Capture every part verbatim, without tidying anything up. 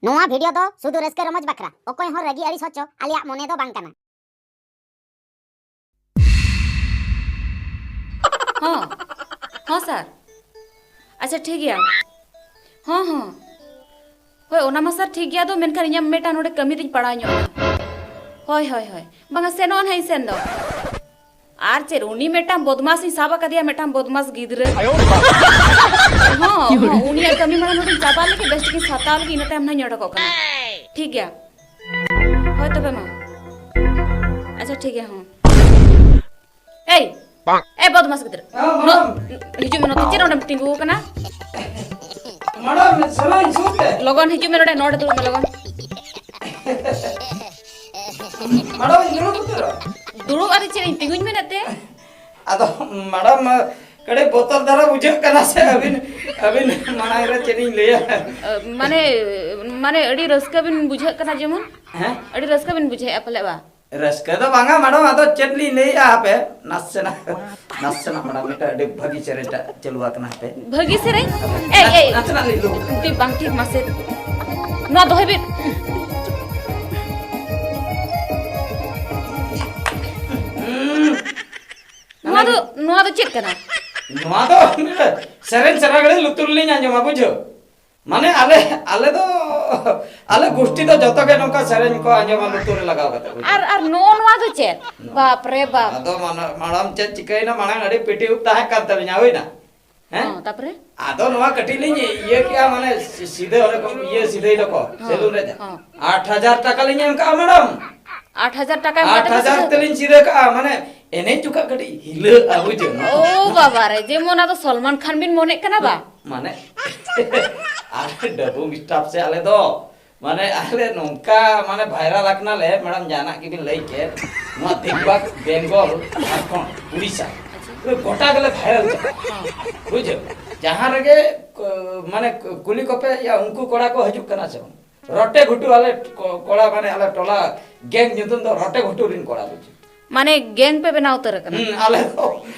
ᱱᱚᱣᱟ ᱵᱷᱤᱰᱤᱭᱳ ᱫᱚ ᱥᱩᱫᱷᱩ ᱨᱟᱹᱥᱠᱟᱹ ᱨᱚᱢᱚᱡᱽ ᱵᱟᱠᱷᱨᱟ, ᱚᱠᱚᱭ ᱦᱚᱸ ᱨᱟᱹᱜᱤ ᱟᱹᱲᱤᱥ ᱦᱚᱪᱚ ᱟᱞᱮᱭᱟᱜ ᱢᱚᱱᱮ ᱫᱚ ᱵᱟᱝ ᱠᱟᱱᱟ᱾ ᱦᱚᱸ, ᱦᱚᱸ ᱥᱟᱨ᱾ ᱟᱪᱪᱷᱟ, ᱴᱷᱤᱠ ᱜᱮᱭᱟ᱾ ᱦᱚᱸ, ᱦᱚᱸ᱾ ᱦᱳᱭ, ᱚᱱᱟ ᱢᱟ ᱥᱟᱨ ᱴᱷᱤᱠ ᱜᱮᱭᱟ, ᱟᱫᱚ ᱢᱮᱱᱠᱷᱟᱱ ᱤᱧᱟᱹᱜ ᱢᱤᱫᱴᱟᱝ ᱱᱚᱰᱮ ᱠᱟᱹᱢᱤ ᱨᱤᱧ ᱯᱟᱲᱟᱣ ᱧᱚᱜ ᱮᱱᱟ᱾ ᱦᱳᱭ, ᱦᱳᱭ, ᱦᱳᱭ᱾ ᱵᱟᱝᱟ, ᱥᱮᱱᱚᱜᱼᱟ ᱱᱟᱦᱟᱜ ᱤᱧ ᱥᱮᱱ ᱫᱚ᱾ ᱟᱨ ᱪᱮᱫ, ᱩᱱᱤ ᱢᱤᱫᱴᱟᱝ ᱵᱚᱫᱢᱟᱥ ᱤᱧ ᱥᱟᱵ ᱟᱠᱟᱫᱮᱭᱟ, ᱢᱤᱫᱴᱟᱝ ᱵᱚᱫᱢᱟᱥ ᱜᱤᱫᱽᱨᱟᱹ᱾ ᱦᱚᱸ, ᱦᱚᱸ, ᱩᱱᱤᱭᱟᱜ ᱠᱟᱹᱢᱤ ᱢᱟᱲᱟᱝ ᱱᱚᱰᱮᱧ ᱪᱟᱵᱟ ᱞᱮᱜᱮ, ᱵᱮᱥ ᱴᱷᱤᱠ ᱤᱧ ᱥᱟᱛᱟᱣ ᱞᱮᱜᱮ, ᱤᱱᱟᱹ ᱛᱟᱭᱚᱢ ᱱᱟᱦᱟᱜ ᱤᱧ ᱚᱰᱚᱠᱚᱜ ᱠᱟᱱᱟ᱾ ᱴᱷᱤᱠ ᱜᱮᱭᱟ? ᱦᱳᱭ ᱛᱚᱵᱮ ᱢᱟ᱾ ᱟᱪᱪᱷᱟ, ᱴᱷᱤᱠ ᱜᱮᱭᱟ, ᱦᱚᱸ᱾ ᱮᱭ! ᱮ ᱵᱚᱫᱢᱟᱥ ᱜᱤᱫᱽᱨᱟᱹ᱾ ᱦᱮᱸ, ᱱᱚ-, ᱢᱟᱢ᱾ ᱦᱤᱡᱩᱜ ᱢᱮ ᱱᱚᱛᱮ, ᱪᱮᱫ ᱱᱚᱰᱮᱢ ᱛᱤᱸᱜᱩ ᱟᱠᱟᱱᱟ? ᱢᱟᱰᱟᱢ, ᱥᱮᱱᱚᱜ ᱤᱧ ᱥᱩᱨ ᱛᱮ᱾ ᱞᱚᱜᱚᱱ ᱦᱤᱡᱩᱜ ᱢᱮ ᱱᱚᱰᱮ, ᱱᱚᱰᱮ ᱫᱩᱲᱩᱵ ᱢᱮ ᱞᱚᱜᱚᱱ᱾ ᱢᱟᱰᱟᱢ, ᱤᱧ ᱫᱩᱲᱩᱵ ᱩᱛᱟᱹᱨᱚᱜ᱾ ᱫᱩᱲᱩᱵ ᱟᱫᱚ ᱪᱮᱫ ᱤᱧ ᱛᱤᱸᱜᱩᱧ ᱢᱮᱱᱮᱫ ᱛᱮ? ᱟᱫᱚ ᱢᱟᱰᱟᱢ, ᱠᱟᱹᱴᱤᱡ ᱵᱚᱛᱚᱨ ᱫᱷᱟᱨᱟ ᱵᱩᱡᱷᱟᱹᱜ ᱠᱟᱱᱟ ᱥᱮ ᱟᱹᱵᱤᱱ, ᱟᱹᱵᱤᱱ ᱢᱟᱲᱟᱝ ᱨᱮ ᱪᱮᱫ ᱤᱧ ᱞᱟᱹᱭᱟ? ᱢᱟᱱᱮ, ᱢᱟᱱᱮ ᱟᱹᱰᱤ ᱨᱟᱹᱥᱠᱟᱹ ᱵᱤᱱ ᱵᱩᱡᱷᱟᱹᱜ ᱠᱟᱱᱟ ᱡᱮᱢᱚᱱ? ᱦᱮᱸ? ᱟᱹᱰᱤ ᱨᱟᱹᱥᱠᱟᱹ ᱵᱤᱱ ᱵᱩᱡᱷᱟᱹᱣᱮᱫᱼᱟ ᱯᱟᱞᱮ ᱵᱟ? ᱨᱟᱹᱥᱠᱟᱹ ᱫᱚ ᱵᱟᱝᱟ ᱢᱟᱰᱟᱢ, ᱟᱫᱚ ᱪᱮᱫ ᱞᱤᱧ ᱞᱟᱹᱭᱮᱫᱼᱟ ᱦᱟᱯᱮ, ᱱᱟᱥᱮᱱᱟᱜ, ᱱᱟᱥᱮᱱᱟᱜ ᱢᱟᱰᱟᱢ ᱢᱤᱫᱴᱟᱝ ᱟᱹᱰᱤ ᱵᱷᱟᱹᱜᱤ ᱥᱮᱨᱮᱧ ᱴᱟᱜ ᱪᱟᱹᱞᱩ ᱟᱠᱟᱱᱟ ᱦᱟᱯᱮ᱾ ᱵᱷᱟᱹᱜᱤ ᱥᱮᱨᱮᱧ? ᱮᱭ, ᱮᱭ᱾ ᱱᱟᱥᱮᱱᱟᱜ ᱞᱤᱧ ᱞᱩᱦᱩᱠ ᱠᱟᱱᱟ᱾ ᱴᱷᱤᱠ ᱵᱟᱝ ᱴᱷᱤᱠ ᱢᱟᱥᱮ᱾ ᱱᱚᱣᱟ ᱫᱚᱦᱚᱭ ᱵᱤᱱ᱾ ᱦᱩᱸ᱾ ᱱᱚᱣᱟ ᱫᱚ, ᱱᱚᱣᱟ ᱫᱚ ᱪᱮᱫ ᱠᱟᱱᱟ? ᱱᱚᱣᱟ ᱫᱚ ᱥᱮᱨᱮᱧ ᱥᱟᱨᱟ ᱜᱷᱟᱹᱲᱤᱡ ᱞᱩᱛᱩᱨ ᱨᱮᱞᱤᱧ ᱟᱸᱡᱚᱢᱟ, ᱵᱩᱡᱷᱟᱹᱣ᱾ ᱢᱟᱱᱮ ᱟᱞᱮ, ᱟᱞᱮ ᱫᱚ, ᱟᱞᱮ ᱜᱩᱥᱴᱤ ᱫᱚ ᱡᱚᱛᱚ ᱜᱮ ᱱᱚᱝᱠᱟ ᱥᱮᱨᱮᱧ ᱠᱚ ᱟᱸᱡᱚᱢᱟ ᱞᱩᱛᱩᱨ ᱨᱮ ᱞᱟᱜᱟᱣ ᱠᱟᱛᱮ, ᱵᱩᱡᱷᱟᱹᱣ᱾ ᱟᱨ, ᱟᱨ ᱱᱚᱜᱼᱚ ᱱᱚᱣᱟ ᱫᱚ ᱪᱮᱫ? ᱱᱚᱣᱟ ᱵᱟᱯ ᱨᱮ ᱵᱟᱯ᱾ ᱟᱫᱚ ᱢᱟᱱᱮ, ᱢᱟᱲᱟᱝ ᱪᱮᱫ ᱪᱤᱠᱟᱹᱭᱮᱱᱟ, ᱢᱟᱲᱟᱝ ᱟᱹᱰᱤ ᱯᱤᱴᱤ ᱩᱵ ᱛᱟᱦᱮᱸ ᱠᱟᱱ ᱛᱟᱹᱞᱤᱧᱟ, ᱦᱩᱭᱱᱟ? ᱦᱮᱸ? ᱦᱚᱸ, ᱛᱟᱯᱚᱨᱮ? ᱟᱫᱚ ᱱᱚᱣᱟ ᱠᱟᱹᱴᱤᱡ ᱞᱤᱧ ᱤᱭᱟᱹ ᱠᱮᱜᱼᱟ, ᱢᱟᱱᱮ ᱥᱤ-, ᱥᱤᱫᱷᱟᱹ ᱚᱸᱰᱮ ᱠᱚ ᱤᱭᱟᱹ ᱥᱤᱫᱷᱟᱹᱭ ᱫᱚᱠᱚ, ᱦᱚᱸ, ᱥᱮᱞᱩᱱ ᱨᱮ᱾ ᱦᱚᱸ᱾ ᱟᱴ ᱦᱟᱡᱟᱨ ᱴᱟᱠᱟ ᱞᱤᱧ ᱮᱢ ᱠᱟᱜᱼᱟ, ᱢᱮᱰᱟᱢ᱾ ᱟᱴ ᱦᱟᱡᱟᱨ ᱴᱟᱠᱟ ᱮᱢ ᱠᱟᱛᱮ ᱟᱴ ᱦᱟᱡᱟᱨ ᱯᱮ ᱛᱮᱞᱤᱧ ᱥᱤᱫᱷᱟᱹ ᱠᱟᱜᱼᱟ, ᱢᱟᱱᱮ ᱮᱱᱮᱡ ᱡᱚᱠᱷᱟ ᱠᱟᱹᱴᱤᱡ ᱦᱤᱞᱟᱹᱜᱼᱟ, ᱵᱩᱡᱷᱟᱹᱣ᱾ ᱚ ᱵᱟᱵᱟ ᱨᱮ, ᱡᱮᱢᱚᱱ ᱟᱫᱚ ᱥᱚᱞᱢᱟᱱ ᱠᱷᱟᱱ ᱵᱤᱱ ᱢᱚᱱᱮᱜ ᱠᱟᱱᱟ ᱵᱟ? ᱢᱟᱱᱮ, ᱟᱞᱮ ᱰᱟᱵᱩᱝ staff ᱥᱮ ᱟᱞᱮ ᱫᱚ, ᱢᱟᱱᱮ ᱟᱞᱮ ᱱᱚᱝᱠᱟ ᱢᱟᱱᱮ viral ᱟᱠᱟᱱᱟᱞᱮ, ᱢᱮᱰᱟᱢ ᱡᱟᱦᱟᱱᱟᱜ ᱜᱮᱵᱤᱱ ᱞᱟᱹᱭ ᱠᱮᱫ, ᱱᱚᱣᱟ ᱫᱤᱠᱵᱟᱜᱽ, ᱵᱮᱝᱜᱚᱞ, ᱡᱷᱟᱲᱠᱷᱚᱸᱰ, ᱩᱲᱤᱥᱥᱟ, ᱟᱪᱪᱷᱟ᱾ ᱯᱩᱨᱟᱹ ᱜᱚᱴᱟ ᱜᱮᱞᱮ viral ᱪᱟᱵᱟᱜᱼᱟ᱾ ᱦᱚᱸ᱾ ᱵᱩᱡᱷᱟᱹᱣ? ᱡᱟᱦᱟᱸ ᱨᱮᱜᱮ ᱠᱚ-, ᱢᱟᱱᱮ ᱠᱩᱞᱤ ᱠᱚᱯᱮ, ᱭᱟ ᱩᱱᱠᱩ ᱠᱚᱲᱟ ᱠᱚ ᱦᱤᱡᱩᱜ ᱠᱟᱱᱟ ᱥᱮ ᱵᱟᱝ? ᱨᱚᱴᱮ ᱜᱷᱩᱴᱩ ᱟᱞᱮ ᱠᱚ-, ᱠᱚᱲᱟ, ᱢᱟᱱᱮ ᱟᱞᱮ ᱴᱚᱞᱟ gang ᱧᱩᱛᱩᱢ ᱫᱚ ᱨᱚᱴᱮ ᱜᱷᱩᱴᱩ ᱨᱤᱱ ᱠᱚᱲᱟ ᱵᱩᱡᱷᱟᱹᱣ᱾ ᱢᱟᱱᱮ gang ᱯᱮ ᱵᱮᱱᱟᱣ ᱩᱛᱟᱹᱨ ᱟᱠᱟᱱᱟ? ᱦᱩᱸ, ᱟᱞᱮ ᱫᱚ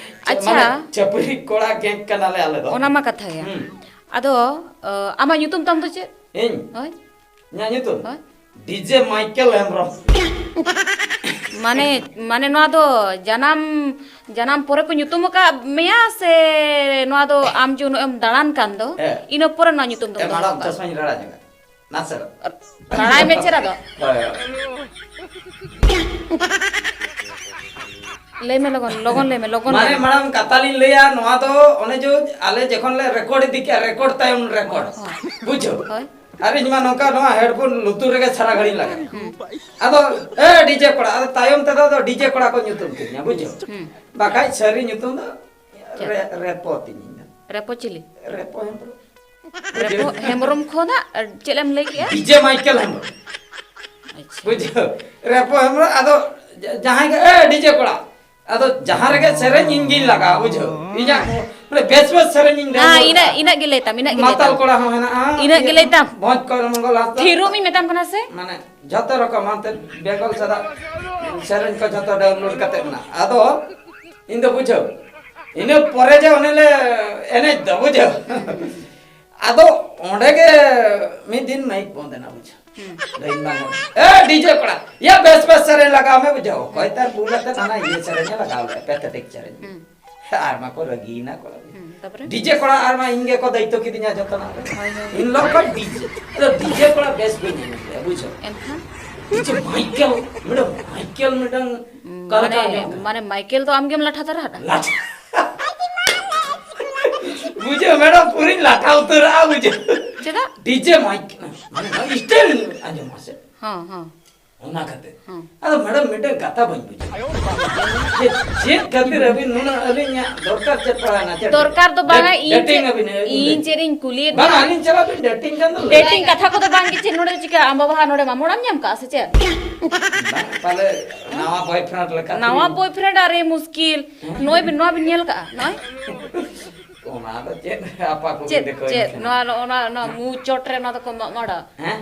ᱟᱪᱪᱷᱟ᱾ ᱢᱟᱱᱮ ᱪᱷᱟᱹᱯᱨᱤ ᱠᱚᱲᱟ gang ᱠᱟᱱᱟᱞᱮ ᱟᱞᱮ ᱫᱚ᱾ ᱚᱱᱟ ᱢᱟ ᱠᱟᱛᱷᱟ ᱜᱮ᱾ ᱦᱩᱸ᱾ ᱟᱫᱚ, ᱚ, ᱟᱢᱟᱜ ᱧᱩᱛᱩᱢ ᱛᱟᱢ ᱫᱚ ᱪᱮᱫ? ᱤᱧ? ᱦᱳᱭ᱾ ᱤᱧᱟᱹᱜ ᱧᱩᱛᱩᱢ? ᱦᱳᱭ᱾ DJ Michael Hembrom. ᱢᱟᱱᱮ, ᱢᱟᱱᱮ ᱱᱚᱣᱟ ᱫᱚ ᱡᱟᱱᱟᱢ, ᱡᱟᱱᱟᱢ ᱯᱚᱨᱮ ᱠᱚ ᱧᱩᱛᱩᱢ ᱟᱠᱟᱫ ᱢᱮᱭᱟ ᱥᱮ ᱱᱚᱣᱟ ᱫᱚ ᱟᱢ ᱡᱮ ᱩᱱᱟᱹᱜ ᱮᱢ ᱫᱟᱬᱟᱱ ᱠᱟᱱ ᱫᱚ, ᱦᱮᱸ᱾ ᱤᱱᱟᱹ ᱯᱚᱨᱮ ᱱᱚᱣᱟ ᱧᱩᱛᱩᱢ ᱫᱚᱢ ᱮ, ᱫᱚᱦᱚ ᱢᱟᱲᱟᱝ ᱟᱠᱟᱫᱟ? ᱪᱚᱥᱢᱟᱧ ᱨᱟᱲᱟ ᱧᱚᱜᱟ᱾ ᱱᱟᱥᱮ᱾ ᱨᱟᱲᱟᱭ ᱢᱮ ᱪᱮᱫ ᱟᱫᱚ? ᱦᱳᱭ, ᱦᱳᱭ᱾ ᱞᱟᱹᱭ ᱢᱮ ᱞᱚᱜᱚᱱ, ᱞᱚᱜᱚᱱ ᱞᱟᱹᱭ ᱢᱮ, ᱞᱚᱜᱚᱱ ᱢᱟᱱᱮ ᱞᱟᱹᱭ ᱢᱮ᱾ ᱢᱟᱲᱟᱝ ᱠᱟᱛᱷᱟ ᱞᱤᱧ ᱞᱟᱹᱭᱟ, ᱱᱚᱣᱟ ᱫᱚ ᱚᱱᱮ ᱡᱮ ᱟᱞᱮ ᱡᱚᱠᱷᱚᱱ ᱞᱮ ᱨᱮᱠᱚᱨᱰ ᱤᱫᱤ ᱠᱮᱜᱼᱟ, ᱨᱮᱠᱚᱨᱰ ᱛᱟᱭᱚᱢ ᱨᱮᱠᱚᱨᱰ᱾ ᱦᱳᱭ᱾ ᱵᱩᱡᱷᱟᱹᱣ? ᱦᱳᱭ᱾ ᱟᱨ ᱤᱧ ᱢᱟ ᱱᱚᱝᱠᱟ ᱱᱚᱣᱟ ᱦᱮᱰᱯᱷᱳᱱ ᱞᱩᱛᱩᱨ ᱨᱮᱜᱮ ᱥᱟᱨᱟ ᱜᱷᱟᱹᱲᱤᱡ ᱞᱟᱜᱟᱜᱼᱟ᱾ ᱦᱩᱸ᱾ ᱟᱫᱚ, "ᱮ, ᱰᱤᱡᱮ ᱠᱚᱲᱟ", ᱟᱫᱚ ᱛᱟᱭᱚᱢ ᱛᱮᱫᱚ ᱟᱫᱚ ᱰᱤᱡᱮ ᱠᱚᱲᱟ ᱠᱚ ᱧᱩᱛᱩᱢ ᱠᱤᱫᱤᱧᱟ, ᱵᱩᱡᱷᱟᱹᱣ? ᱦᱩᱸ᱾ ᱵᱟᱠᱷᱟᱡ ᱥᱟᱹᱨᱤ ᱧᱩᱛᱩᱢ ᱫᱚ ᱪᱮᱫ? ᱨᱮ-, ᱨᱮᱯᱚ ᱛᱤᱧ ᱤᱧ ᱫᱚ᱾ ᱨᱮᱯᱚ ᱪᱤᱞᱤ? ᱨᱮᱯᱚ ᱦᱮᱢᱵᱨᱚᱢ᱾ ᱨᱮᱯᱚ ᱦᱮᱢᱵᱨᱚᱢ ᱠᱷᱚᱱᱟᱜ, ᱟᱨ ᱪᱮᱫ ᱮᱢ ᱞᱟᱹᱭ ᱠᱮᱜᱼᱟ? DJ Michael Hembrom. ᱟᱪᱪᱷᱟ᱾ ᱵᱩᱡᱷᱟᱹᱣ? ᱨᱮᱯᱚ ᱦᱮᱢᱵᱨᱚᱢ, ᱟᱫᱚ ᱡᱟ-, ᱡᱟᱦᱟᱸᱭ ᱜᱮ, "ᱮ, ᱰᱤᱡᱮ ᱠᱚᱲᱟ", ᱟᱫᱚ ᱡᱟᱦᱟᱸ ᱨᱮᱜᱮ ᱥᱮᱨᱮᱧ ᱤᱧ ᱜᱤᱧ ᱞᱟᱜᱟᱣᱟ, ᱵᱩᱡᱷᱟᱹᱣ? ᱤᱧᱟᱜ ᱢᱟᱱᱮ ᱵᱮᱥ ᱵᱮᱥ ᱥᱮᱨᱮᱧ ᱤᱧ ᱦᱮᱸ, ᱰᱟᱣᱩᱱᱞᱳᱰ ᱤᱱᱟᱹᱜ, ᱠᱟᱜᱼᱟ᱾ ᱤᱱᱟᱹᱜ ᱜᱮ ᱞᱟᱹᱭ ᱛᱟᱢ, ᱤᱱᱟᱹᱜ ᱜᱮ ᱞᱟᱹᱭ ᱢᱟᱛᱟᱞ ᱛᱟᱢ᱾ ᱠᱚᱲᱟ ᱦᱚᱸ ᱦᱮᱱᱟᱜᱼᱟ, ᱤᱱᱟᱹᱜ ᱜᱮ ᱤᱭᱟᱹ, ᱞᱟᱹᱭ ᱛᱟᱢ᱾ ᱵᱷᱚᱸᱡᱽ ᱠᱚᱨᱮ ᱢᱚᱝᱜᱚᱞ ᱦᱟᱸᱥᱫᱟ᱾ ᱛᱷᱤᱨᱚᱜ ᱢᱤᱧ ᱢᱮᱛᱟᱢ ᱠᱟᱱᱟ ᱥᱮ? ᱢᱟᱱᱮ ᱡᱷᱚᱛᱚ ᱨᱚᱠᱚᱢ ᱦᱟᱱᱛᱮ ᱵᱮᱝᱜᱚᱞ ᱥᱟᱫᱟ ᱥᱮᱨᱮᱧ ᱠᱚ ᱡᱷᱚᱛᱚ ᱰᱟᱣᱩᱱᱞᱳᱰ ᱠᱟᱛᱮ ᱢᱮᱱᱟᱜᱼᱟ᱾ ᱟᱫᱚ ᱤᱧ ᱫᱚ ᱵᱩᱡᱷᱟᱹᱣ, ᱤᱱᱟᱹ ᱯᱚᱨᱮ ᱡᱮ ᱚᱱᱮ ᱞᱮ ᱮᱱᱮᱡ ᱫᱚ, ᱵᱩᱡᱷᱟᱹᱣ᱾ ᱟᱫᱚ ᱚᱸᱰᱮ ᱜᱮ ᱢᱤᱫ ᱫᱤᱱ ᱢᱟᱭᱤᱠ ᱵᱚᱱᱫ ᱮᱱᱟ, ᱵᱩᱡᱷᱟᱹᱣ᱾ ᱦᱩᱸ᱾ ᱞᱟᱹᱭᱤᱧ ᱵᱟᱝ, "ᱮ, ᱰᱤᱡᱮ ᱠᱚᱲᱟ, ᱭᱟ ᱵᱮᱥ ᱵᱮᱥ ᱥᱮᱨᱮᱧ ᱞᱟᱜᱟᱣ ᱢᱮ", ᱵᱩᱡᱷᱟᱹᱣ᱾ ᱚᱠᱚᱭ ᱛᱟᱨ ᱵᱩᱞ ᱟᱛᱮ ᱦᱟᱱᱟ ᱤᱭᱟᱹ ᱥᱮᱨᱮᱧ ᱮ ᱞᱟᱜᱟᱣ ᱞᱮᱫᱼᱟ, ᱯᱮᱛᱷᱮᱴᱤᱠ ᱥᱮᱨᱮᱧ᱾ ᱦᱩᱸ᱾ ᱟᱨ ᱢᱟᱠᱚ ᱨᱟᱹᱜᱤᱭᱮᱱᱟ ᱠᱚᱲᱟ᱾ ᱦᱩᱸ, ᱛᱟᱯᱚᱨᱮ? ᱰᱤᱡᱮ ᱠᱚᱲᱟ ᱟᱨ ᱢᱟ ᱤᱧ ᱜᱮᱠᱚ ᱫᱟᱭᱤᱛᱛᱚ ᱠᱤᱫᱤᱧᱟ ᱡᱚᱛᱚᱱᱟᱜ ᱨᱮ᱾ ᱦᱳᱭ, ᱦᱳᱭ᱾ ᱤᱧ ᱞᱚᱠ ᱠᱷᱚᱱ ᱰᱤᱡᱮ, ᱟᱫᱚ ᱰᱤᱡᱮ ᱠᱚᱲᱟ ᱵᱮᱥ ᱵᱟᱹᱧ ᱟᱸᱡᱚᱢ ᱞᱮᱫᱼᱟ, ᱵᱩᱡᱷᱟᱹᱣ᱾ ᱮᱱᱠᱷᱟᱱ? ᱰᱤᱡᱮ ᱢᱟᱭᱠᱮᱞ, ᱢᱤᱫᱴᱟᱝ ᱢᱟᱭᱠᱮᱞ ᱢᱤᱫᱴᱟᱝ ᱚᱠᱟ ᱞᱮᱠᱟ ᱢᱟᱱᱮ, ᱟᱸᱡᱚᱢ ᱠᱟᱱᱟ? ᱢᱟᱱᱮ ᱢᱟᱭᱠᱮᱞ ᱫᱚ ᱟᱢ ᱜᱮᱢ ᱞᱟᱴᱷᱟ ᱛᱟᱨᱟ ᱟᱫᱟ? ᱞᱟᱴᱷᱟ᱾ ᱵᱩᱡᱷᱟᱹᱣ, ᱢᱮᱰᱟᱢ, ᱯᱩᱨᱟᱹᱧ ᱞᱟᱴᱷᱟ ᱩᱛᱟᱹᱨᱚᱜᱼᱟ, ᱵᱩᱡᱷᱟᱹᱣ᱾ ᱪᱮᱫᱟᱜ? ᱰᱤᱡᱮ ᱢᱟᱭᱠᱮᱞ, ᱢᱟᱱᱮ ᱱᱚᱣᱟ ᱥᱴᱟᱭᱤᱞ ᱟᱸᱡᱚᱢ ᱢᱟᱥᱮ᱾ ᱦᱚᱸ, ᱦᱚᱸ᱾ ᱚᱱᱟ ᱠᱷᱟᱹᱛᱤᱨ᱾ ᱦᱚᱸ᱾ ᱟᱫᱚ ᱢᱮᱰᱟᱢ, ᱢᱤᱫᱴᱟᱝ ᱠᱟᱛᱷᱟ ᱵᱟᱹᱧ ᱵᱩᱡᱷᱟᱹᱣᱟ᱾ ᱡᱮ ᱪᱮᱫ ᱠᱷᱟᱹᱛᱤᱨ ᱟᱹᱵᱤᱱ ᱱᱩᱱᱟᱹᱜ ᱟᱹᱞᱤᱧᱟᱜ ᱫᱚᱨᱠᱟᱨ ᱪᱮᱫ ᱯᱟᱲᱟᱣᱮᱱᱟ? ᱪᱮᱫ? ᱫᱚᱨᱠᱟᱨ ᱫᱚ ᱵᱟᱝᱟ, ᱰᱮᱴ-, ᱤᱧ ᱪᱮᱫ, ᱰᱮᱴᱤᱝ ᱟᱹᱵᱤᱱ, ᱟᱹᱵᱤᱱ ᱤᱧ ᱰᱮᱴ-, ᱪᱮᱫ ᱤᱧ ᱠᱩᱞᱤᱭᱮᱫ ᱵᱟᱝᱟ, ᱵᱤᱱᱟ? ᱟᱹᱞᱤᱧ ᱪᱟᱞᱟᱜ ᱵᱤᱱ ᱰᱮᱴᱤᱝ ᱠᱷᱟᱱ ᱫᱚ ᱞᱟᱹᱭ ᱰᱮᱴᱤᱝ ᱠᱟᱛᱷᱟ ᱠᱚᱫᱚ ᱵᱟᱝ ᱜᱮ, ᱪᱮᱫ ᱱᱚᱰᱮ ᱫᱚ ᱪᱤᱠᱟ ᱟᱢ ᱵᱟᱵᱟ ᱦᱟᱸᱜ ᱱᱚᱰᱮ ᱢᱟᱢᱚᱲᱟᱢ ᱧᱟᱢ ᱠᱟᱜᱼᱟ ᱥᱮ ᱪᱮᱫ? ᱵᱟᱝ, ᱯᱟᱞᱮ ᱱᱟᱣᱟ boyfriend ᱞᱮᱠᱟ ᱱᱟᱣᱟ ᱛᱮᱵᱤᱱ boyfriend? ᱟᱨᱮ ᱢᱩᱥᱠᱤᱞ᱾ ᱦᱮᱸ᱾ ᱱᱚᱜᱼᱚᱭ ᱵᱤᱱ, ᱱᱚᱣᱟ ᱵᱤᱱ ᱧᱮᱞ ᱠᱟᱜᱼᱟ? ᱱᱚᱜᱼᱚᱭ᱾ ᱚᱱᱟ ᱫᱚ ᱪᱮᱫ ᱟᱯᱟ ᱠᱚ ᱪᱮᱫ, ᱫᱮᱠᱷᱟᱣ ᱪᱮᱫ? ᱠᱟᱱᱟ? ᱱᱚᱣᱟ, ᱱᱚᱣᱟ, ᱱᱚᱣᱟ ᱢᱩ ᱪᱚᱴ ᱨᱮ ᱱᱚᱣᱟ ᱫᱚᱠᱚ ᱢᱟᱜ ᱢᱟᱲᱟ? ᱦᱮᱸ?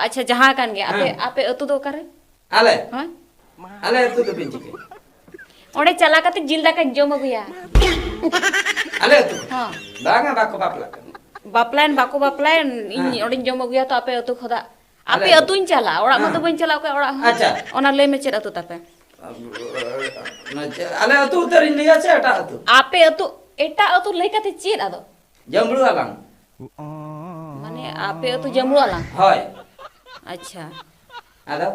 ᱟᱪᱪᱷᱟ, ᱡᱟᱦᱟᱸ ᱠᱟᱱ ᱜᱮ, ᱟᱯᱮ, ᱦᱮᱸ᱾ ᱟᱯᱮ ᱟᱹᱛᱩ ᱫᱚ ᱚᱠᱟᱨᱮ? ᱟᱞᱮ? ᱦᱳᱭ᱾ ᱟᱞᱮ ᱟᱹᱛᱩ ᱫᱚ ᱵᱤᱱ ᱪᱤᱠᱟᱹᱭᱟ? ᱚᱸᱰᱮ ᱪᱟᱞᱟᱣ ᱠᱟᱛᱮ ᱡᱤᱞ ᱫᱟᱠᱟᱧ ᱡᱚᱢ ᱟᱹᱜᱩᱭᱟ᱾ ᱟᱞᱮ ᱟᱹᱛᱩ? ᱦᱚᱸ᱾ ᱵᱟᱝᱟ, ᱵᱟᱠᱚ ᱵᱟᱯᱞᱟᱜ ᱠᱟᱱᱟ᱾ ᱵᱟᱯᱞᱟᱭᱮᱱ, ᱵᱟᱠᱚ ᱵᱟᱯᱞᱟᱭᱮᱱ, ᱤᱧ ᱦᱮᱸ᱾ ᱚᱸᱰᱮᱧ ᱡᱚᱢ ᱟᱹᱜᱩᱭᱟ ᱛᱚ ᱟᱯᱮ ᱟᱹᱛᱩ ᱠᱷᱚᱱᱟᱜ᱾ ᱟᱯᱮ ᱟᱞᱮ ᱟᱹᱛᱩ᱾ ᱟᱹᱛᱩᱧ ᱪᱟᱞᱟᱜᱼᱟ, ᱚᱲᱟᱜ ᱢᱟ ᱦᱮᱸ᱾ ᱫᱚ ᱵᱟᱹᱧ ᱪᱟᱞᱟᱜ ᱚᱠᱚᱭ ᱚᱲᱟᱜ ᱦᱚᱸ᱾ ᱟᱪᱪᱷᱟ᱾ ᱚᱱᱟ ᱞᱟᱹᱭ ᱢᱮ, ᱪᱮᱫ ᱟᱹᱛᱩ ᱛᱟᱯᱮ? ᱟᱪᱪᱷᱟ, ᱟᱞᱮ ᱟᱹᱛᱩ ᱩᱛᱟᱹᱨᱤᱧ ᱞᱟᱹᱭᱟ ᱥᱮ ᱮᱴᱟᱜ ᱟᱹᱛᱩ? ᱟᱯᱮ ᱟᱹᱛᱩ, ᱮᱴᱟᱜ ᱟᱹᱛᱩ ᱞᱟᱹᱭ ᱠᱟᱛᱮ ᱪᱮᱫ ᱟᱫᱚ? ᱡᱟᱹᱢᱵᱽᱲᱩ ᱟᱞᱟᱝ᱾ ᱢᱟᱱᱮ ᱟᱯᱮ ᱟᱹᱛᱩ ᱡᱟᱹᱢᱵᱽᱲᱩ ᱟᱞᱟᱝ? ᱦᱳᱭ᱾ ᱟᱪᱪᱷᱟ᱾ ᱟᱫᱚ?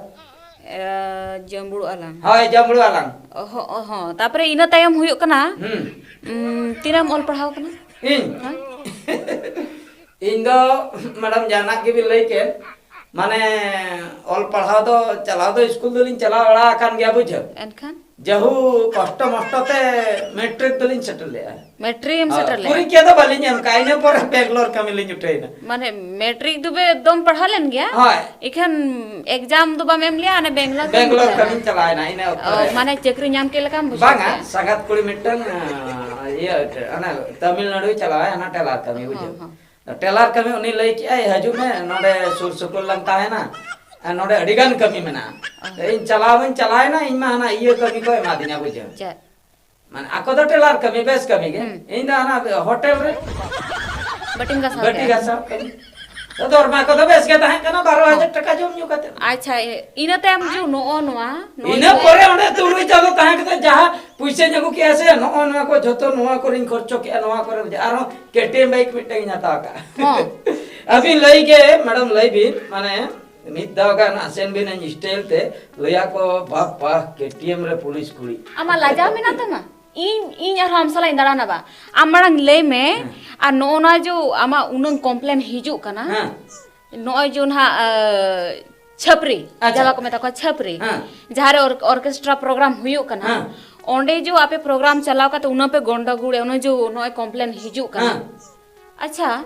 ᱮ, ᱡᱟᱹᱢᱵᱽᱲᱩ ᱟᱞᱟᱝ᱾ ᱦᱳᱭ, ᱡᱟᱹᱢᱵᱽᱲᱩ ᱟᱞᱟᱝ᱾ ᱚ ᱦᱚᱸ, ᱚ ᱦᱚᱸ᱾ ᱛᱟᱯᱚᱨᱮ ᱤᱱᱟᱹ ᱛᱟᱭᱚᱢ ᱦᱩᱭᱩᱜ ᱠᱟᱱᱟ, ᱦᱩᱸ᱾ ᱩᱢ, ᱛᱤᱱᱟᱹᱜ ᱮᱢ ᱚᱞ ᱯᱟᱲᱦᱟᱣ ᱠᱟᱱᱟ? ᱤᱧ? ᱦᱳᱭ᱾ ᱤᱧ ᱫᱚ, ᱢᱮᱰᱟᱢ, ᱡᱟᱦᱟᱱᱟᱜ ᱜᱮᱵᱤᱱ ᱞᱟᱹᱭ ᱠᱮᱫ, ᱢᱟᱱᱮ, ᱚᱞ ᱯᱟᱲᱦᱟᱣ ᱫᱚ ᱪᱟᱞᱟᱣ ᱫᱚ ᱥᱠᱩᱞ ᱫᱚᱞᱤᱧ ᱪᱟᱞᱟᱣ ᱵᱟᱲᱟ ᱟᱠᱟᱱ ᱜᱮᱭᱟ, ᱵᱩᱡᱷᱟᱹᱣ᱾ ᱮᱱᱠᱷᱟᱱ? ᱡᱟᱹᱦᱩ ᱠᱚᱥᱴᱚ ᱢᱚᱥᱴᱚ ᱛᱮ ᱢᱮᱴᱨᱤᱠ ᱫᱚᱞᱤᱧ ᱥᱮᱴᱮᱨ ᱞᱮᱜᱼᱟ᱾ ᱢᱮᱴᱨᱤᱠ ᱮᱢ ᱦᱳᱭ, ᱥᱮᱴᱮᱨ ᱞᱮᱜᱼᱟ? ᱯᱚᱨᱤᱠᱠᱷᱟ ᱫᱚ ᱵᱟᱹᱞᱤᱧ ᱮᱢ ᱠᱟᱜᱼᱟ, ᱤᱱᱟᱹ ᱯᱚᱨᱮ ᱵᱮᱝᱜᱟᱞᱳᱨ ᱠᱟᱹᱢᱤ ᱞᱤᱧ ᱩᱴᱷᱟᱹᱭᱮᱱᱟ᱾ ᱢᱟᱱᱮ ᱢᱮᱴᱨᱤᱠ ᱫᱚᱵᱮ ᱮᱠᱫᱚᱢ ᱯᱟᱲᱦᱟᱣ ᱞᱮᱱ ᱜᱮᱭᱟ? ᱦᱳᱭ᱾ ᱮᱠᱷᱟᱱ ᱮᱠᱡᱟᱢ ᱫᱚ ᱵᱟᱢ ᱮᱢ ᱞᱮᱜᱼᱟ, ᱚᱱᱮ ᱵᱮᱝᱜᱟᱞᱳᱨ ᱠᱟᱹᱢᱤ ᱵᱮᱝᱜᱟᱞᱳᱨ ᱪᱟᱞᱟᱣᱮᱱᱟ᱾ ᱠᱟᱹᱢᱤᱧ ᱪᱟᱞᱟᱣᱮᱱᱟ ᱤᱱᱟᱹ ᱚᱠᱛᱚ ᱚ, ᱨᱮ᱾ ᱢᱟᱱᱮ ᱪᱟᱹᱠᱨᱤ ᱧᱟᱢ ᱠᱮᱫ ᱞᱮᱠᱟᱢ ᱵᱩᱡᱷᱟᱹᱣ ᱵᱟᱝᱟ, ᱠᱮᱜᱼᱟ? ᱥᱟᱸᱜᱟᱛ ᱠᱩᱲᱤ ᱢᱤᱫᱴᱟᱝ, ᱟᱸ, ᱤᱭᱟᱹ, ᱚᱱᱟ ᱛᱟᱢᱤᱞᱱᱟᱲᱩᱭ ᱪᱟᱞᱟᱣᱟ, ᱚᱱᱟ ᱴᱮᱞᱟᱨ ᱠᱟᱹᱢᱤ, ᱵᱩᱡᱷᱟᱹᱣ᱾ ᱦᱚᱸ, ᱦᱚᱸ᱾ ᱴᱮᱞᱟᱨ ᱠᱟᱹᱢᱤ ᱩᱱᱤ ᱞᱟᱹᱭ ᱠᱮᱜᱼᱟᱭ, "ᱦᱤᱡᱩᱜ ᱢᱮ, ᱱᱚᱰᱮ ᱥᱩᱨ ᱥᱩᱯᱩᱨ ᱞᱟᱝ ᱛᱟᱦᱮᱱᱟ, ᱟᱨ ᱱᱚᱰᱮ ᱟᱹᱰᱤ ᱜᱟᱱ ᱠᱟᱹᱢᱤ ᱢᱮᱱᱟᱜᱼᱟ᱾" ᱚ᱾ ᱤᱧ ᱪᱟᱞᱟᱣ ᱢᱟᱧ ᱪᱟᱞᱟᱣᱮᱱᱟ, ᱤᱧ ᱢᱟ ᱦᱟᱱᱟ ᱤᱭᱟᱹ ᱠᱟᱹᱢᱤ ᱠᱚ ᱮᱢᱟᱫᱤᱧᱟ, ᱵᱩᱡᱷᱟᱹᱣ᱾ ᱪᱮᱫ? ᱢᱟᱱᱮ ᱟᱠᱚ ᱫᱚ ᱴᱮᱞᱟᱨ ᱠᱟᱹᱢᱤ, ᱵᱮᱥ ᱠᱟᱹᱢᱤ ᱜᱮ᱾ ᱦᱩᱸ᱾ ᱤᱧ ᱫᱚ ᱦᱟᱱᱟ ᱦᱳᱴᱮᱞ ᱨᱮ ᱵᱟᱹᱴᱤᱢ ᱜᱟᱥᱟᱣ ᱵᱟᱹᱴᱤ ᱠᱮᱜᱼᱟ? ᱜᱟᱥᱟᱣ ᱠᱟᱹᱢᱤ᱾ ᱫᱚᱨᱢᱟ ᱠᱚᱫᱚ ᱵᱮᱥ ᱜᱮ ᱛᱟᱦᱮᱸ ᱠᱟᱱᱟ, ᱵᱟᱨᱚ ᱦᱟᱡᱟᱨ ᱦᱚᱸ᱾ ᱴᱟᱠᱟ ᱡᱚᱢ ᱧᱩ ᱠᱟᱛᱮ᱾ ᱟᱪᱪᱷᱟ, ᱮ, ᱤᱱᱟᱹ ᱛᱟᱭᱚᱢ ᱡᱮ ᱱᱚᱜᱼᱚ ᱱᱚᱣᱟ, ᱱᱚᱜᱼᱚᱭ ᱤᱱᱟᱹ ᱡᱮ ᱯᱚᱨᱮ ᱚᱸᱰᱮ ᱛᱩᱨᱩᱭ ᱪᱟᱸᱫᱚ ᱛᱟᱦᱮᱸ ᱠᱟᱛᱮ ᱡᱟᱦᱟᱸ ᱯᱩᱭᱥᱟᱹᱧ ᱟᱹᱜᱩ ᱠᱮᱜᱼᱟ ᱥᱮ, ᱱᱚᱜᱼᱚ ᱱᱚᱣᱟ ᱠᱚ ᱡᱷᱚᱛᱚ ᱱᱚᱣᱟ ᱠᱚᱨᱮᱧ ᱠᱷᱚᱨᱪᱚ ᱠᱮᱜᱼᱟ, ᱱᱚᱣᱟ ᱠᱚᱨᱮ ᱟᱨᱦᱚᱸ ᱠᱮ ᱴᱤ ᱮᱢ ᱵᱟᱭᱤᱠ ᱢᱤᱫᱴᱟᱝ ᱤᱧ ᱦᱟᱛᱟᱣ ᱠᱟᱜᱼᱟ᱾ ᱦᱚᱸ᱾ ᱟᱹᱵᱤᱱ ᱞᱟᱹᱭ ᱜᱮ, ᱢᱮᱰᱟᱢ, ᱞᱟᱹᱭ ᱵᱤᱱ, ᱢᱟᱱᱮ, ᱢᱤᱫ ᱫᱷᱟᱣ ᱜᱟᱱ ᱟᱥᱮᱱ ᱵᱤᱱ ᱤᱧ ᱥᱴᱟᱭᱤᱞ ᱛᱮ, ᱞᱟᱹᱭᱟ ᱠᱚ, "ᱵᱟᱯ ᱵᱟ, ᱠᱮ ᱴᱤ ᱮᱢ ᱨᱮ ᱯᱩᱞᱤᱥ ᱠᱩᱲᱤ᱾" ᱟᱢᱟᱜ ᱞᱟᱡᱟᱣ ᱢᱮᱱᱟᱜ ᱛᱟᱢᱟ? ᱤᱧ, ᱤᱧ ᱟᱨᱦᱚᱸ ᱟᱢ ᱥᱟᱞᱟᱜ ᱤᱧ ᱫᱟᱬᱟᱱᱟ ᱵᱟ? ᱟᱢ ᱢᱟᱲᱟᱝ ᱞᱟᱹᱭ ᱢᱮ, ᱦᱮᱸ᱾ ᱟᱨ ᱱᱚᱜᱼᱚ ᱱᱚᱣᱟ ᱡᱮ ᱟᱢᱟᱜ ᱩᱱᱟᱹᱝ ᱠᱚᱢᱯᱞᱮᱱ ᱦᱤᱡᱩᱜ ᱠᱟᱱᱟ, ᱦᱮᱸ᱾ ᱱᱚᱜᱼᱚᱭ ᱡᱮ ᱱᱟᱦᱟᱜ, ᱟᱸ, ᱪᱷᱟᱹᱯᱨᱤ, ᱟᱪᱪᱷᱟ᱾ ᱡᱟᱦᱟᱸ ᱵᱟᱠᱚ ᱢᱮᱛᱟ ᱠᱚᱣᱟ ᱪᱷᱟᱹᱯᱨᱤ, ᱦᱮᱸ᱾ ᱡᱟᱦᱟᱸ ᱨᱮ ᱚᱨ-, ᱚᱨᱠᱮᱥᱴᱨᱟ ᱯᱨᱳᱜᱨᱟᱢ ᱦᱩᱭᱩᱜ ᱠᱟᱱᱟ, ᱦᱮᱸ᱾ ᱚᱸᱰᱮ ᱡᱮ ᱟᱯᱮ ᱯᱨᱳᱜᱨᱟᱢ ᱪᱟᱞᱟᱣ ᱠᱟᱛᱮ ᱩᱱᱟᱹᱜ ᱯᱮ ᱜᱚᱱᱰᱚᱜᱳᱲᱮ, ᱚᱱᱮ ᱡᱮ ᱱᱚᱜᱼᱚᱭ ᱠᱚᱢᱯᱞᱮᱱ ᱦᱤᱡᱩᱜ ᱠᱟᱱᱟ, ᱦᱮᱸ᱾ ᱟᱪᱪᱷᱟ, ᱟᱪᱪᱷᱟ,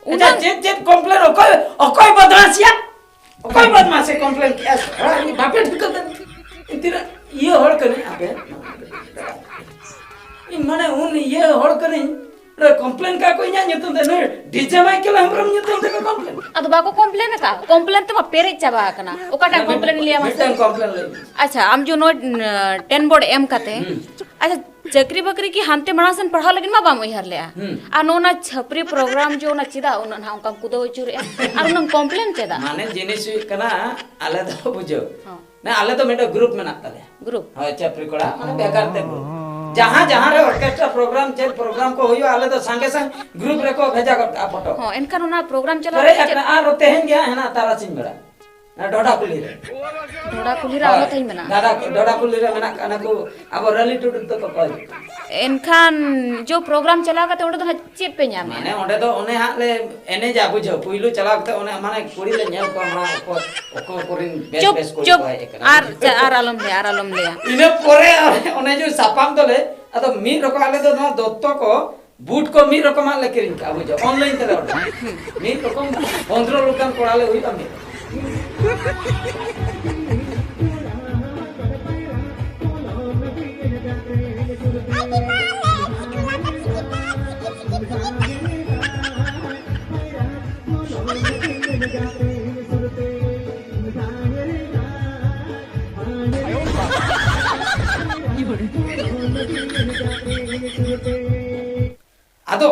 ᱩᱱᱟᱹᱜ ᱪᱮᱫ, ᱪᱮᱫ ᱠᱚᱢᱯᱞᱮᱱ? ᱚᱠᱚᱭ, ᱚᱠᱚᱭ ᱵᱚᱫᱢᱟᱥᱤᱭᱟ? ᱚᱠᱚᱭ ᱵᱚᱫᱢᱟᱥᱮ ᱠᱚᱢᱯᱞᱮᱱ ᱠᱮᱜᱼᱟ? ᱛᱷᱚᱲᱟ ᱤᱧ ᱵᱟᱯᱮ ᱴᱷᱤᱠᱟᱹ ᱠᱟᱫᱟ᱾ ᱤᱧ ᱛᱤᱱᱟᱹᱜ ᱤᱭᱟᱹ ᱦᱚᱲ ᱠᱟᱹᱱᱟᱹᱧ, ᱟᱯᱮ? ᱤᱧ ᱢᱟᱱᱮ ᱩᱱ ᱤᱭᱟᱹ ᱦᱚᱲ ᱠᱟᱹᱱᱟᱹᱧ, ᱚᱸᱰᱮ ᱠᱚᱢᱯᱞᱮᱱ ᱠᱟᱜ ᱠᱚ ᱤᱧᱟᱹᱜ ᱧᱩᱛᱩᱢ ᱛᱮ, ᱱᱩᱭ ᱰᱤ ᱡᱮ ᱢᱟᱭᱠᱮᱞ ᱦᱮᱢᱵᱨᱚᱢ ᱧᱩᱛᱩᱢ ᱛᱮᱠᱚ ᱠᱚᱢᱯᱞᱮᱱ᱾ ᱟᱫᱚ ᱵᱟᱠᱚ ᱠᱚᱢᱯᱞᱮᱱ ᱟᱠᱟᱫ? ᱠᱚᱢᱯᱞᱮᱱ ᱛᱮᱢᱟ ᱯᱮᱨᱮᱡ ᱪᱟᱵᱟ ᱟᱠᱟᱱᱟ᱾ ᱚᱠᱟᱴᱟᱜ ᱢᱤᱫ-, ᱠᱚᱢᱯᱞᱮᱱ ᱞᱟᱹᱭᱟᱢᱟ ᱥᱮ? ᱢᱤᱫᱴᱟᱝ ᱠᱚᱢᱯᱞᱮᱱ ᱞᱟᱹᱭ ᱢᱮ᱾ ᱟᱪᱪᱷᱟ, ᱟᱢ ᱡᱮ ᱱᱚᱜᱼᱚᱭ, ᱴᱮᱱ ᱵᱳᱨᱰ ᱮᱢ ᱠᱟᱛᱮ, ᱦᱩᱸ᱾ ᱟᱪᱪᱷᱟ, ᱪᱟᱹᱠᱨᱤ ᱵᱟᱹᱠᱨᱤ ᱠᱤ ᱦᱟᱱᱛᱮ ᱢᱟᱲᱟᱝ ᱥᱮᱱ ᱯᱟᱲᱦᱟᱣ ᱞᱟᱹᱜᱤᱫ ᱢᱟ ᱵᱟᱢ ᱩᱭᱦᱟᱹᱨ ᱞᱮᱜᱼᱟ᱾ ᱦᱩᱸ᱾ ᱟᱨ ᱱᱚᱜᱼᱚ ᱱᱟ ᱪᱷᱟᱹᱯᱨᱤ ᱯᱨᱳᱜᱨᱟᱢ ᱡᱮ ᱚᱱᱟ ᱪᱮᱫᱟᱜ ᱩᱱᱟᱹᱜ ᱱᱟᱦᱟᱜ ᱚᱱᱠᱟᱢ ᱠᱩᱫᱟᱹᱣ ᱟᱹᱪᱩᱨᱮᱜᱼᱟ? ᱟᱨ ᱩᱱᱟᱹᱜ ᱠᱚᱢᱯᱞᱮᱱ ᱪᱮᱫᱟᱜ? ᱢᱟᱱᱮ ᱡᱤᱱᱤᱥ ᱦᱩᱭᱩᱜ ᱠᱟᱱᱟ, ᱟᱞᱮ ᱫᱚ ᱵᱩᱡᱷᱟᱹᱣ᱾ ᱦᱚᱸ᱾ ᱱᱟ, ᱟᱞᱮ ᱫᱚ ᱢᱤᱫᱴᱮᱱ ᱜᱨᱩᱯ ᱢᱮᱱᱟᱜ ᱛᱟᱞᱮᱭᱟ᱾ ᱜᱨᱩᱯ? ᱦᱳᱭ, ᱪᱷᱟᱹᱯᱨᱤ ᱠᱚᱲᱟ, ᱢᱟᱱᱮ ᱵᱷᱮᱜᱟᱨ ᱛᱮ ᱜᱨᱩᱯ᱾ ᱡᱟᱦᱟᱸ, ᱡᱟᱦᱟᱸ ᱨᱮ ᱚᱨᱠᱮᱥᱴᱨᱟ ᱯᱨᱳᱜᱨᱟᱢ, ᱪᱮᱫ ᱯᱨᱳᱜᱨᱟᱢ ᱠᱚ ᱦᱩᱭᱩᱜᱼᱟ, ᱟᱞᱮ ᱫᱚ ᱥᱟᱸᱜᱮ ᱥᱟᱝ ᱜᱨᱩᱯ ᱨᱮᱠᱚ ᱵᱷᱮᱡᱟ ᱜᱚᱫ ᱠᱟᱜᱼᱟ ᱯᱷᱳᱴᱳ᱾ ᱦᱚᱸ, ᱮᱱᱠᱷᱟᱱ ᱚᱱᱟ ᱯᱨᱳᱜᱨᱟᱢ ᱪᱟᱞᱟᱣ ᱯᱮᱨᱮᱡ ᱠᱟᱛᱮ ᱪᱮᱫ ᱟᱠᱟᱱᱟ, ᱟᱨ ᱛᱮᱦᱮᱧ ᱜᱮ ᱦᱟᱸᱜ ᱦᱮᱱᱟᱜᱼᱟ ᱛᱟᱨᱟᱥᱤᱧ ᱵᱮᱲᱟ᱾ ᱚᱱᱟ ᱰᱷᱚᱰᱟ ᱠᱩᱞᱦᱤ ᱨᱮ᱾ ᱰᱷᱚᱰᱟ ᱠᱩᱞᱦᱤ ᱨᱮ ᱟᱨᱦᱚᱸ ᱦᱳᱭ᱾ ᱛᱮᱦᱮᱧ ᱢᱮᱱᱟᱜᱼᱟ? ᱰᱷᱚᱰᱟ, ᱰᱷᱚᱰᱟ ᱠᱩᱞᱦᱤ ᱨᱮ ᱢᱮᱱᱟᱜ ᱠᱟᱜᱼᱟ, ᱱᱩᱠᱩ ᱟᱵᱚ ᱨᱟᱹᱞᱤ ᱴᱩᱰᱩ ᱛᱟᱠᱚ ᱠᱚ ᱦᱤᱡᱩᱜ ᱠᱟᱱᱟ᱾ ᱮᱱᱠᱷᱟᱱ ᱡᱚ ᱯᱨᱳᱜᱨᱟᱢ ᱪᱟᱞᱟᱣ ᱠᱟᱛᱮ ᱚᱸᱰᱮ ᱫᱚ ᱦᱟᱸᱜ ᱪᱮᱫ ᱯᱮ ᱧᱟᱢᱟ? ᱢᱟᱱᱮ ᱚᱸᱰᱮ ᱫᱚ ᱚᱱᱮ ᱦᱟᱸᱜ ᱞᱮ ᱮᱱᱮᱡᱟ, ᱵᱩᱡᱷᱟᱹᱣ, ᱯᱩᱭᱞᱩ ᱪᱟᱞᱟᱣ ᱠᱟᱛᱮ ᱚᱱᱮ ᱢᱟᱱᱮ ᱠᱩᱲᱤ ᱞᱮ ᱧᱮᱞ ᱠᱚᱣᱟ, ᱢᱟᱲᱟᱝ ᱚᱠᱚᱭ, ᱚᱠᱚᱭ ᱠᱚᱨᱮᱱ ᱵᱮᱥ ᱪᱩᱯ, ᱵᱮᱥ ᱠᱩᱲᱤ ᱪᱩᱯ᱾ ᱠᱚ ᱦᱮᱡ ᱟᱠᱟᱱᱟ᱾ ᱟᱨ ᱪᱟ-, ᱟᱨ ᱟᱞᱚᱢ ᱞᱟᱹᱭᱟ, ᱟᱨ ᱟᱞᱚᱢ ᱞᱟᱹᱭᱟ᱾ ᱤᱱᱟᱹ ᱯᱚᱨᱮ ᱚᱱᱮ ᱡᱮ ᱥᱟᱯᱟᱢ ᱫᱚᱞᱮ, ᱟᱫᱚ ᱢᱤᱫ ᱨᱚᱠᱚᱢ ᱟᱞᱮ ᱫᱚ ᱱᱚᱣᱟ ᱫᱚᱛᱛᱚ ᱠᱚ ᱵᱩᱴ ᱠᱚ ᱢᱤᱫ ᱨᱚᱠᱚᱢᱟᱜ ᱞᱮ ᱠᱤᱨᱤᱧ ᱠᱟᱜᱼᱟ, ᱵᱩᱡᱷᱟᱹᱣ, ᱚᱱᱞᱟᱭᱤᱱ ᱛᱮᱞᱮ ᱚᱰᱟᱨ᱾ ᱢᱤᱫ ᱨᱚᱠᱚᱢ ᱯᱚᱱᱫᱽᱨᱚ ᱞᱮᱠᱟᱱ ᱠᱚᱲᱟ ᱞᱮ ᱦᱩᱭᱩᱜᱼᱟ, ᱢᱤᱫ ᱨᱚᱠᱚᱢ᱾ ᱟᱫᱚ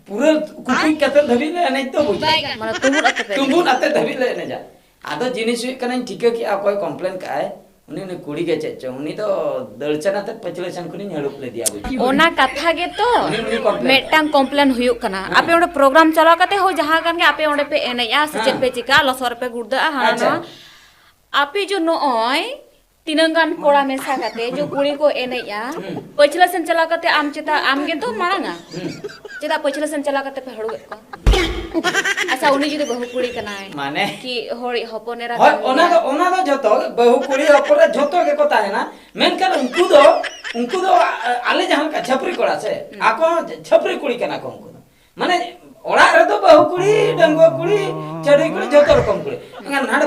ᱯᱩᱨᱟᱹ ᱠᱩᱠᱩᱡ ᱠᱟᱛᱮ ᱫᱷᱟᱹᱵᱤᱡ ᱞᱮ ᱮᱱᱮᱡ ᱫᱚ ᱵᱩᱡᱷᱟᱹᱣ᱾ ᱢᱟᱱᱮ ᱛᱩᱢᱵᱩᱫ ᱟᱛᱮ ᱯᱮ ᱛᱩᱢᱵᱩᱫ ᱮᱱᱮᱡᱟ? ᱟᱛᱮ ᱫᱷᱟᱹᱵᱤᱡ ᱞᱮ ᱮᱱᱮᱡᱟ᱾ ᱟᱫᱚ ᱡᱤᱱᱤᱥ ᱦᱩᱭᱩᱜ ᱠᱟᱱᱟᱧ ᱴᱷᱤᱠᱟᱹ ᱠᱮᱜᱼᱟ ᱚᱠᱚᱭ ᱠᱚᱢᱯᱞᱮᱱ ᱠᱟᱜᱼᱟᱭ, ᱩᱱᱤ, ᱩᱱᱤ ᱠᱩᱲᱤ ᱜᱮ ᱪᱮᱫ ᱪᱚᱝ, ᱩᱱᱤ ᱫᱚ ᱫᱟᱹᱲ ᱪᱟᱱᱟ ᱛᱮ ᱯᱟᱹᱪᱷᱞᱟᱹ ᱪᱟᱱ ᱠᱷᱚᱱᱤᱧ ᱦᱟᱹᱲᱩᱵ ᱞᱮᱫᱮᱭᱟ, ᱵᱩᱡᱷᱟᱹᱣ᱾ ᱚᱱᱟ ᱠᱟᱛᱷᱟ ᱜᱮᱛᱚ᱾ ᱩᱱᱤ, ᱩᱱᱤ ᱠᱚᱢᱯᱞᱮᱱ ᱢᱤᱫᱴᱟᱝ ᱠᱟᱜᱼᱟᱭ᱾ ᱠᱚᱢᱯᱞᱮᱱ ᱦᱩᱭᱩᱜ ᱠᱟᱱᱟ᱾ ᱦᱮᱸ᱾ ᱟᱯᱮ ᱚᱸᱰᱮ ᱯᱨᱳᱜᱨᱟᱢ ᱪᱟᱞᱟᱣ ᱠᱟᱛᱮ ᱦᱳᱭ ᱡᱟᱦᱟᱸ ᱠᱟᱱ ᱜᱮ ᱟᱯᱮ ᱚᱸᱰᱮ ᱯᱮ ᱮᱱᱮᱡᱼᱟ ᱥᱮ ᱦᱮᱸ᱾ ᱪᱮᱫ ᱯᱮ ᱪᱤᱠᱟᱹᱜᱼᱟ, ᱞᱚᱥᱚᱫ ᱨᱮᱯᱮ ᱜᱩᱲᱫᱟᱹᱜᱼᱟ, ᱦᱟᱱᱟ ᱟᱪᱪᱷᱟ᱾ ᱱᱚᱣᱟ᱾ ᱟᱯᱮ ᱡᱚ ᱱᱚᱜᱼᱚᱭ ᱛᱤᱱᱟᱹᱝ ᱜᱟᱱ ᱠᱚᱲᱟ ᱢᱮᱥᱟ ᱠᱟᱛᱮ ᱡᱚ ᱠᱩᱲᱤ ᱠᱚ ᱮᱱᱮᱡᱼᱟ, ᱦᱩᱸ᱾ ᱯᱟᱹᱪᱷᱞᱟᱹ ᱥᱮᱱ ᱪᱟᱞᱟᱣ ᱠᱟᱛᱮ ᱟᱢ ᱪᱮᱫᱟᱜ, ᱟᱢ ᱜᱮᱛᱚ ᱢᱟᱲᱟᱝᱟ? ᱦᱩᱸ᱾ ᱪᱮᱫᱟᱜ ᱯᱟᱹᱪᱷᱞᱟᱹ ᱥᱮᱱ ᱪᱟᱞᱟᱣ ᱠᱟᱛᱮ ᱯᱮ ᱦᱟᱹᱲᱩᱵᱮᱫ ᱠᱚᱣᱟ? ᱟᱪᱪᱷᱟ, ᱩᱱᱤ ᱡᱩᱫᱤ ᱵᱟᱹᱦᱩ ᱠᱩᱲᱤ ᱠᱟᱱᱟᱭ, ᱢᱟᱱᱮ? ᱠᱤ ᱦᱚᱲ ᱦᱚᱯᱚᱱ ᱮᱨᱟ ᱦᱳᱭ, ᱠᱟᱱ ᱚᱱᱟ ᱜᱮᱭᱟᱭ? ᱫᱚ, ᱚᱱᱟ ᱫᱚ ᱡᱷᱚᱛᱚ, ᱵᱟᱹᱦᱩ ᱠᱩᱲᱤ ᱦᱚᱯᱚᱱ ᱨᱮ ᱡᱷᱚᱛᱚ ᱜᱮᱠᱚ ᱛᱟᱦᱮᱱᱟ, ᱢᱮᱱᱠᱷᱟᱱ ᱩᱱᱠᱩ ᱫᱚ, ᱩᱱᱠᱩ ᱫᱚ, ᱟ-, ᱟᱞᱮ ᱡᱟᱦᱟᱸ ᱞᱮᱠᱟ ᱪᱷᱟᱹᱯᱨᱤ ᱠᱚᱲᱟ ᱥᱮ, ᱦᱩᱸ᱾ ᱟᱠᱚ ᱦᱚᱸ ᱪᱷᱟᱹᱯᱨᱤ ᱠᱩᱲᱤ ᱠᱟᱱᱟ ᱠᱚ ᱩᱱᱠᱩ ᱫᱚ᱾ ᱢᱟᱱᱮ, ᱚᱲᱟᱜ ᱨᱮᱫᱚ ᱵᱟᱹᱦᱩ ᱠᱩᱲᱤ, ᱰᱟᱺᱜᱩᱣᱟᱹ ᱠᱩᱲᱤ, ᱪᱟᱹᱰᱣᱤ ᱠᱩᱲᱤ, ᱡᱷᱚᱛᱚ ᱨᱚᱠᱚᱢ ᱠᱩᱲᱤ᱾ ᱢᱮᱱᱠᱷᱟᱱ ᱦᱟᱸᱰᱮ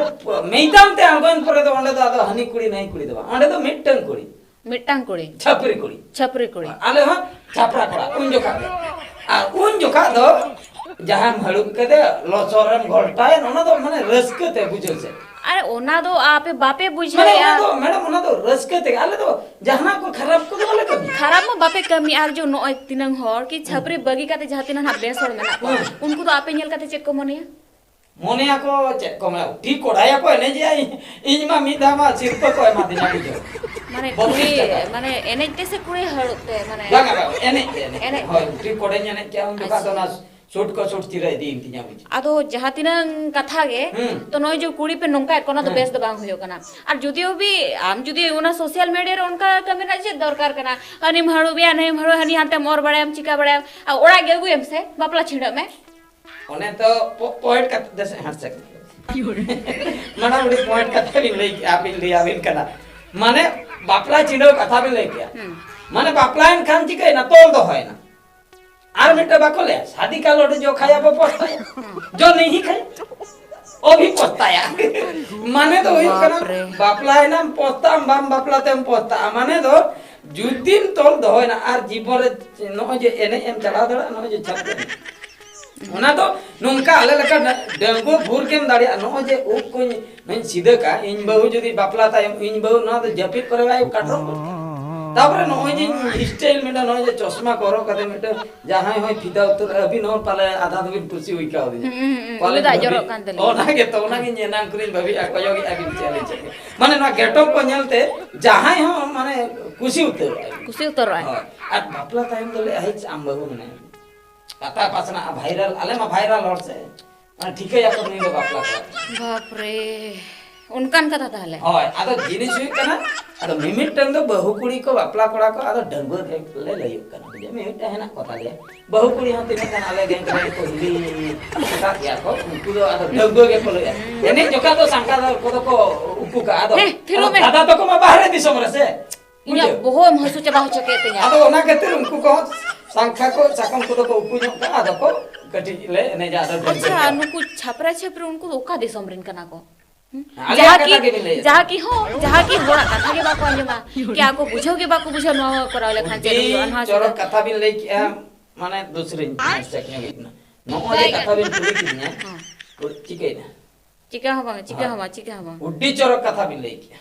ᱢᱮᱭᱫᱟᱱ ᱛᱮ ᱟᱬᱜᱚᱭᱮᱱ ᱯᱚᱨᱮ ᱫᱚ ᱚᱸᱰᱮ ᱫᱚ ᱟᱫᱚ ᱦᱟᱹᱱᱤ ᱠᱩᱲᱤ ᱱᱟᱹᱭ ᱠᱩᱲᱤ ᱫᱚ ᱵᱟᱝ, ᱚᱸᱰᱮ ᱫᱚ ᱢᱤᱫᱴᱟᱝ ᱠᱩᱲᱤ᱾ ᱢᱤᱫᱴᱟᱝ ᱠᱩᱲᱤ᱾ ᱪᱷᱟᱹᱯᱨᱤ ᱠᱩᱲᱤ᱾ ᱪᱷᱟᱹᱯᱨᱤ ᱠᱩᱲᱤ᱾ ᱟᱞᱮ ᱦᱚᱸ ᱪᱷᱟᱯᱨᱟ ᱠᱚᱲᱟ ᱩᱱ ᱡᱚᱠᱷᱟᱜ ᱫᱚ᱾ ᱟᱨ ᱩᱱ ᱡᱚᱠᱷᱟᱜ ᱫᱚ ᱡᱟᱦᱟᱸᱭᱮᱢ ᱦᱟᱹᱲᱩᱵ ᱠᱮᱫᱮ, ᱞᱚᱥᱚᱫ ᱨᱮᱢ ᱜᱷᱚᱞᱴᱟᱣᱮᱱ, ᱚᱱᱟ ᱫᱚ ᱢᱟᱱᱮ ᱨᱟᱹᱥᱠᱟᱹ ᱛᱮ ᱵᱩᱡᱷᱟᱹᱣ ᱥᱮ᱾ ᱟᱨ ᱚᱱᱟ ᱫᱚ ᱟᱯᱮ ᱵᱟᱯᱮ ᱢᱟᱱᱮ ᱚᱱᱟ ᱵᱩᱡᱷᱟᱹᱣᱮᱫᱼᱟ᱾ ᱫᱚ, ᱢᱮᱰᱟᱢ, ᱚᱱᱟ ᱫᱚ ᱨᱟᱹᱥᱠᱟᱹ ᱛᱮᱜᱮ, ᱟᱞᱮ ᱫᱚ ᱡᱟᱦᱟᱱᱟᱜ ᱠᱚ ᱠᱷᱟᱨᱟᱯ ᱠᱚᱫᱚ ᱵᱟᱞᱮ ᱠᱟᱹᱢᱤᱭᱟ᱾ ᱠᱷᱟᱨᱟᱯ ᱢᱟ ᱵᱟᱯᱮ ᱠᱟᱹᱢᱤᱭᱟ, ᱟᱨ ᱡᱚ ᱱᱚᱜᱼᱚᱭ ᱛᱤᱱᱟᱹᱝ ᱦᱚᱲ ᱠᱤ ᱦᱩᱸ᱾ ᱪᱷᱟᱹᱯᱨᱤ ᱵᱟᱹᱜᱤ ᱠᱟᱛᱮ ᱡᱟᱦᱟᱸ ᱛᱤᱱᱟᱹᱜ ᱱᱟᱜ ᱵᱮᱥ ᱦᱚᱲ ᱢᱮᱱᱟᱜ ᱠᱚᱣᱟ, ᱦᱩᱸ᱾ ᱩᱱᱠᱩ ᱫᱚ ᱟᱯᱮ ᱧᱮᱞ ᱠᱟᱛᱮ ᱪᱮᱫ ᱠᱚ ᱢᱚᱱᱮᱭᱟ? ᱢᱚᱱᱮᱭᱟᱠᱚ ᱪᱮᱫ ᱠᱚ ᱢᱮᱱᱟ, ᱩᱴᱷᱤ ᱠᱚᱲᱟᱭᱟᱠᱚ ᱮᱱᱮᱡᱮᱜᱼᱟ, ᱤᱧ, ᱤᱧ ᱢᱟ ᱢᱤᱫ ᱫᱷᱟᱣ ᱢᱟ ᱥᱤᱨᱯᱟᱹ ᱠᱚ ᱮᱢᱟ ᱫᱤᱧᱟ, ᱵᱩᱡᱷᱟᱹᱣ᱾ ᱢᱟᱱᱮ ᱵᱚᱛᱤᱥ ᱠᱩᱲᱤ, ᱴᱟᱠᱟ᱾ ᱢᱟᱱᱮ ᱮᱱᱮᱡ ᱛᱮ ᱥᱮ ᱠᱩᱲᱤ ᱦᱟᱹᱨᱩᱵ ᱛᱮ? ᱢᱟᱱᱮ ᱵᱟᱝᱟ, ᱵᱟᱝᱟ, ᱮᱱᱮᱡ ᱛᱮ, ᱮᱱᱮᱡ ᱛᱮ᱾ ᱮᱱᱮᱡ ᱦᱳᱭ, ᱛᱮ᱾ ᱩᱴᱷᱤ ᱠᱚᱲᱟᱧ ᱮᱱᱮᱡ ᱠᱮᱜᱼᱟ, ᱩᱱ ᱡᱚᱠᱷᱟᱡ ᱫᱚ ᱟᱪᱪᱷᱟ᱾ ᱚᱱᱟ ᱥᱩᱴ ᱠᱚ ᱥᱩᱴ ᱛᱤᱨᱟᱹ ᱤᱫᱤᱭᱮᱱ ᱛᱤᱧᱟ, ᱵᱩᱡᱷᱟᱹᱣ᱾ ᱟᱫᱚ ᱡᱟᱦᱟᱸ ᱛᱤᱱᱟᱹᱝ ᱠᱟᱛᱷᱟ ᱜᱮ, ᱦᱩᱸ᱾ ᱛᱚ ᱱᱚᱜᱼᱚᱭ ᱡᱮ ᱠᱩᱲᱤ ᱯᱮ ᱱᱚᱝᱠᱟᱭᱮᱫ ᱠᱚᱣᱟ, ᱚᱱᱟ ᱫᱚ ᱦᱮᱸ᱾ ᱵᱮᱥ ᱫᱚ ᱵᱟᱝ ᱦᱩᱭᱩᱜ ᱠᱟᱱᱟ᱾ ᱟᱨ ᱡᱩᱫᱤᱭᱳ ᱵᱤ-, ᱟᱢ ᱡᱩᱫᱤ ᱚᱱᱟ ᱥᱳᱥᱟᱞ ᱢᱤᱰᱤᱭᱟ ᱨᱮ ᱚᱱᱠᱟ ᱠᱟᱹᱢᱤ ᱨᱮᱱᱟᱜ ᱪᱮᱫ ᱫᱚᱨᱠᱟᱨ ᱠᱟᱱᱟ? ᱦᱟᱹᱱᱤᱢ ᱦᱟᱹᱨᱩᱵᱮᱭᱟ, ᱱᱟᱹᱭᱮᱢ ᱦᱟᱹᱨᱩᱵ, ᱦᱟᱹᱱᱤ ᱦᱟᱱᱛᱮᱢ ᱚᱨ ᱵᱟᱲᱟᱭᱟᱢ, ᱪᱤᱠᱟ ᱵᱟᱲᱟᱭᱟᱢ, ᱟᱨ ᱚᱲᱟᱜ ᱜᱮ ᱟᱹᱜᱩᱭᱮᱢ ᱥᱮ ᱵᱟᱯᱞᱟ ᱪᱷᱤᱸᱰᱟᱹᱜ ᱢᱮ᱾ ᱚᱱᱮ ᱛᱚ ᱯᱚ-, ᱯᱚᱭᱮᱱᱴ ᱠᱟᱛᱷᱟ ᱫᱮᱥᱮ ᱦᱟᱸᱰᱥᱮᱠ᱾ ᱢᱟᱱᱮ ᱩᱱᱤ ᱯᱚᱭᱮᱱᱴ ᱠᱟᱛᱷᱟ ᱵᱤᱱ ᱞᱟᱹᱭ ᱠᱮᱜᱼᱟ, ᱵᱤᱱ ᱞᱟᱹᱭ ᱟᱵᱤᱱ ᱠᱟᱱᱟ᱾ ᱢᱟᱱᱮ ᱵᱟᱯᱞᱟ ᱪᱷᱤᱸᱰᱟᱹᱣ ᱠᱟᱛᱷᱟ ᱵᱤᱱ ᱞᱟᱹᱭ ᱠᱮᱜᱼᱟ᱾ ᱦᱩᱸ᱾ ᱢᱟᱱᱮ ᱵᱟᱯᱞᱟᱭᱮᱱ ᱠᱷᱟᱱ ᱪᱤᱠᱟᱹᱭᱮᱱᱟ? ᱛᱚᱞ ᱫᱚᱦᱚᱭᱮᱱᱟ᱾ ᱟᱨ ᱢᱤᱫᱴᱮᱱ ᱵᱟᱠᱚ ᱞᱟᱹᱭᱟ, "ᱥᱟᱫᱤ ᱠᱟ ᱞᱚᱰᱩ ᱡᱚ ᱠᱷᱟᱭᱟ ᱵᱚ ᱯᱚᱥᱛᱟᱭᱟ, ᱡᱚ ᱱᱤᱦᱤ ᱠᱷᱟᱭᱟ, ᱚᱵᱷᱤ ᱯᱚᱥᱛᱟᱭᱟ᱾" ᱢᱟᱱᱮ ᱫᱚ ᱦᱩᱭᱩᱜ ᱠᱟᱱᱟ, ᱵᱟᱯᱨᱮ᱾ ᱵᱟᱯᱞᱟᱭᱮᱱᱟᱢ ᱯᱚᱥᱛᱟᱜ ᱟᱢ, ᱵᱟᱢ ᱵᱟᱯᱞᱟ ᱛᱮᱢ ᱯᱚᱥᱛᱟᱜᱼᱟ᱾ ᱢᱟᱱᱮ ᱫᱚ ᱡᱩᱫᱤᱢ ᱛᱚᱞ ᱫᱚᱦᱚᱭᱮᱱᱟ ᱟᱨ ᱡᱤᱵᱚᱱ ᱨᱮ ᱱᱚᱜᱼᱚᱭ ᱡᱮ ᱮᱱᱮᱡ ᱮᱢ ᱪᱟᱞᱟᱣ ᱫᱟᱲᱮᱭᱟᱜᱼᱟ, ᱱᱚᱜᱼᱚᱭ ᱡᱮ ᱪᱷᱟᱯᱨᱤ ᱮᱱᱮᱡ, ᱚᱱᱟ ᱫᱚ ᱱᱚᱝᱠᱟ ᱟᱞᱮ ᱞᱮᱠᱟ ᱰᱟᱺᱜᱩᱣᱟᱹ ᱵᱷᱳᱨ ᱜᱮᱢ ᱫᱟᱲᱮᱭᱟᱜᱼᱟ᱾ ᱱᱚᱜᱼᱚᱭ ᱡᱮ ᱩᱵ ᱠᱚᱧ ᱱᱚᱣᱟᱧ ᱥᱤᱫᱷᱟᱹ ᱠᱟᱜᱼᱟ, ᱤᱧ ᱵᱟᱹᱦᱩ ᱡᱩᱫᱤ ᱵᱟᱯᱞᱟ ᱛᱟᱭᱚᱢ ᱤᱧ ᱵᱟᱹᱦᱩ ᱱᱚᱣᱟ ᱫᱚ ᱡᱟᱹᱯᱤᱫ ᱠᱚᱨᱮ ᱵᱟᱭ ᱠᱟᱴᱨᱚᱜ ᱠᱟᱱᱟ᱾ ᱛᱟᱯᱚᱨᱮ ᱱᱚᱜᱼᱚᱭ ᱡᱮ ᱤᱧ ᱥᱴᱟᱭᱤᱞ ᱢᱤᱫᱴᱟᱝ, ᱱᱚᱜᱼᱚᱭ ᱡᱮ ᱪᱚᱥᱢᱟ ᱠᱚ ᱦᱚᱨᱚᱜ ᱠᱟᱛᱮ ᱢᱤᱫᱴᱟᱝ ᱡᱟᱦᱟᱸᱭ ᱦᱚᱸᱭ ᱯᱷᱤᱫᱟ ᱩᱛᱟᱹᱨ, ᱟᱹᱵᱤᱱ ᱦᱚᱸ ᱯᱟᱞᱮ ᱟᱫᱷᱟ ᱫᱚᱵᱤᱱ ᱠᱩᱥᱤ ᱦᱩᱭ ᱠᱟᱣᱫᱤᱧᱟ᱾ ᱦᱩᱸ, ᱦᱩᱸ, ᱦᱩᱸ, ᱯᱟᱞᱮ ᱩᱵ ᱫᱟᱜ ᱵᱷᱟᱹᱵᱤ-, ᱡᱚᱨᱚᱜ ᱠᱟᱱ ᱛᱟᱹᱞᱤᱧᱟ᱾ ᱚᱱᱟ ᱜᱮᱛᱚ, ᱚᱱᱟ ᱜᱮ ᱧᱮᱞᱟᱢ ᱠᱚᱨᱮᱧ ᱵᱷᱟᱹᱵᱤᱭᱮᱫᱼᱟ, ᱠᱚᱭᱚᱜᱮᱫᱼᱟ ᱵᱤᱱ ᱪᱮᱫ ᱟᱹᱞᱤᱧ ᱪᱮᱫ᱾ ᱢᱟᱱᱮ ᱱᱚᱣᱟ ᱜᱮᱴᱚᱯ ᱠᱚ ᱧᱮᱞᱛᱮ ᱡᱟᱦᱟᱸᱭ ᱦᱚᱸ ᱢᱟᱱᱮ ᱠᱩᱥᱤ ᱩᱛᱟᱹᱨᱚᱜᱼᱟᱭ᱾ ᱠᱩᱥᱤ ᱩᱛᱟᱹᱨᱚᱜᱼᱟᱭ᱾ ᱦᱳᱭ᱾ ᱟᱨ ᱵᱟᱯᱞᱟ ᱛᱟᱭᱚᱢ ᱫᱚ ᱞᱟᱹᱭᱟ, "ᱦᱮᱡ ᱟᱢ ᱵᱟᱹᱦᱩ ᱢᱮᱱᱟᱭᱟ᱾" ᱠᱟᱛᱷᱟ ᱯᱟᱥᱱᱟᱜᱼᱟ, ᱵᱷᱟᱭᱨᱟᱞ, ᱟᱞᱮ ᱢᱟ ᱵᱷᱟᱭᱨᱟᱞ ᱦᱚᱲ ᱥᱮ᱾ ᱢᱟᱱᱮ ᱴᱷᱤᱠᱟᱹᱭᱟᱠᱚ ᱱᱩᱭ ᱫᱚ ᱵᱟᱯᱞᱟ ᱠᱚᱲᱟ᱾ ᱵᱟᱯᱨᱮ, ᱚᱱᱠᱟᱱ ᱠᱟᱛᱷᱟ ᱛᱟᱦᱞᱮ? ᱦᱳᱭ, ᱟᱫᱚ ᱡᱤᱱᱤᱥ ᱦᱩᱭᱩᱜ ᱠᱟᱱᱟ, ᱟᱫᱚ ᱢᱤᱢᱤᱫᱴᱟᱝ ᱫᱚ ᱵᱟᱹᱦᱩ ᱠᱩᱲᱤ ᱠᱚ, ᱵᱟᱯᱞᱟ ᱠᱚᱲᱟ ᱠᱚ, ᱟᱫᱚ ᱰᱟᱺᱜᱩᱣᱟᱹ ᱜᱮ ᱞᱮ ᱞᱟᱹᱭᱩᱜ ᱠᱟᱱᱟ᱾ ᱵᱩᱡᱷᱟᱹᱣ? ᱢᱤᱢᱤᱫᱴᱟᱝ ᱦᱮᱱᱟᱜ ᱠᱚ ᱛᱟᱞᱮᱭᱟ᱾ ᱵᱟᱹᱦᱩ ᱠᱩᱲᱤ ᱦᱚᱸ ᱛᱤᱱᱟᱹᱜ ᱜᱟᱱ ᱟᱞᱮ ᱜᱮᱝ ᱨᱮᱱ ᱠᱚ ᱦᱤᱞᱤ ᱟᱠᱟᱫ ᱜᱮᱭᱟ ᱠᱚ, ᱩᱱᱠᱩ ᱫᱚ ᱟᱫᱚ ᱰᱟᱺᱜᱩᱣᱟᱹ ᱜᱮᱠᱚ ᱞᱟᱹᱭᱟ᱾ ᱮᱱᱮᱡ ᱡᱚᱠᱷᱟᱡ ᱫᱚ ᱥᱟᱝᱠᱟ ᱫᱚ ᱠᱚᱫᱚ ᱠᱚ ᱩᱠᱩ ᱠᱟᱜᱼᱟ᱾ ᱟᱫᱚ, ᱦᱮᱸ, ᱛᱷᱤᱨᱚᱜ ᱟᱫᱚ ᱢᱮ᱾ ᱫᱟᱫᱟ ᱛᱟᱠᱚ ᱢᱟ ᱵᱟᱦᱨᱮ ᱫᱤᱥᱚᱢ ᱨᱮ ᱥᱮ᱾ ᱤᱧᱟᱹᱜ ᱵᱩᱡᱷᱟᱹᱣ? ᱵᱚᱦᱚᱜ ᱮᱢ ᱦᱟᱹᱥᱩ ᱪᱟᱵᱟ ᱦᱚᱪᱚ ᱠᱮᱫ ᱛᱤᱧᱟ᱾ ᱟᱫᱚ ᱚᱱᱟ ᱠᱷᱟᱹᱛᱤᱨ ᱩᱱᱠᱩ ᱠᱚᱦᱚᱸ ᱥᱟᱝᱠᱷᱟ ᱠᱚ, ᱥᱟᱠᱚᱢ ᱠᱚᱫᱚ ᱠᱚ ᱩᱠᱩ ᱧᱚᱜ ᱠᱟᱜᱼᱟ, ᱟᱫᱚ ᱠᱚ ᱠᱟᱹᱴᱤᱡ ᱞᱮ ᱮᱱᱮᱡᱟ, ᱟᱫᱚ ᱰᱷᱮᱨ ᱟᱪᱪᱷᱟ, ᱰᱷᱮᱨ᱾ ᱱᱩᱠᱩ ᱪᱷᱟᱯᱨᱟ ᱪᱷᱟᱯᱨᱤ ᱩᱱᱠᱩ ᱫᱚ ᱚᱠᱟ ᱫᱤᱥᱚᱢ ᱨᱮᱱ ᱠᱟᱱᱟ ᱠᱚ? ᱦᱩᱸ? ᱟᱞᱮᱭᱟᱜ ᱡᱟᱦᱟᱸ ᱠᱤ, ᱠᱟᱛᱷᱟ ᱜᱮᱵᱤᱱ ᱞᱟᱹᱭᱮᱫᱟ᱾ ᱡᱟᱦᱟᱸ ᱠᱤ ᱦᱚᱸ, ᱡᱟᱦᱟᱸ ᱠᱤ ᱦᱚᱲᱟᱜ ᱠᱟᱛᱷᱟ ᱜᱮ ᱵᱟᱠᱚ ᱟᱸᱡᱚᱢᱟ, ᱠᱤ ᱟᱠᱚ ᱵᱩᱡᱷᱟᱹᱣ ᱜᱮ ᱵᱟᱠᱚ ᱵᱩᱡᱷᱟᱹᱣᱟ ᱱᱚᱣᱟ ᱠᱚᱨᱟᱣ ᱞᱮᱠᱷᱟᱱ ᱪᱮᱫ ᱟᱹᱰᱤ ᱦᱩᱭᱩᱜᱼᱟ, ᱱᱚᱣᱟ ᱪᱚᱨᱚᱠ ᱪᱤᱠᱟᱹ-, ᱠᱟᱛᱷᱟ ᱵᱤᱱ ᱞᱟᱹᱭ ᱠᱮᱜᱼᱟ, ᱦᱩᱸ? ᱢᱟᱱᱮ ᱫᱩᱥᱨᱟᱹᱧ ᱦᱮᱸᱰᱥᱮᱠ ᱧᱚᱜ ᱮᱱᱟ᱾ ᱱᱚᱜᱼᱚᱭ ᱡᱮ ᱵᱟᱭ ᱠᱟᱛᱷᱟ ᱵᱤᱱ ᱠᱩᱞᱤ ᱠᱤᱫᱤᱧᱟ, ᱦᱮᱸ᱾ ᱪᱤᱠᱟᱹᱭᱮᱱᱟ? ᱪᱤᱠᱟ ᱦᱚᱸ ᱵᱟᱝ, ᱪᱤᱠᱟ ᱦᱚᱸ ᱵᱟᱝ, ᱪᱤᱠᱟ ᱦᱚᱸ ᱵᱟᱝ᱾ ᱟᱹᱰᱤ ᱪᱚᱨᱚᱠ ᱠᱟᱛᱷᱟ ᱵᱤᱱ ᱞᱟᱹᱭ ᱠᱮᱜᱼᱟ᱾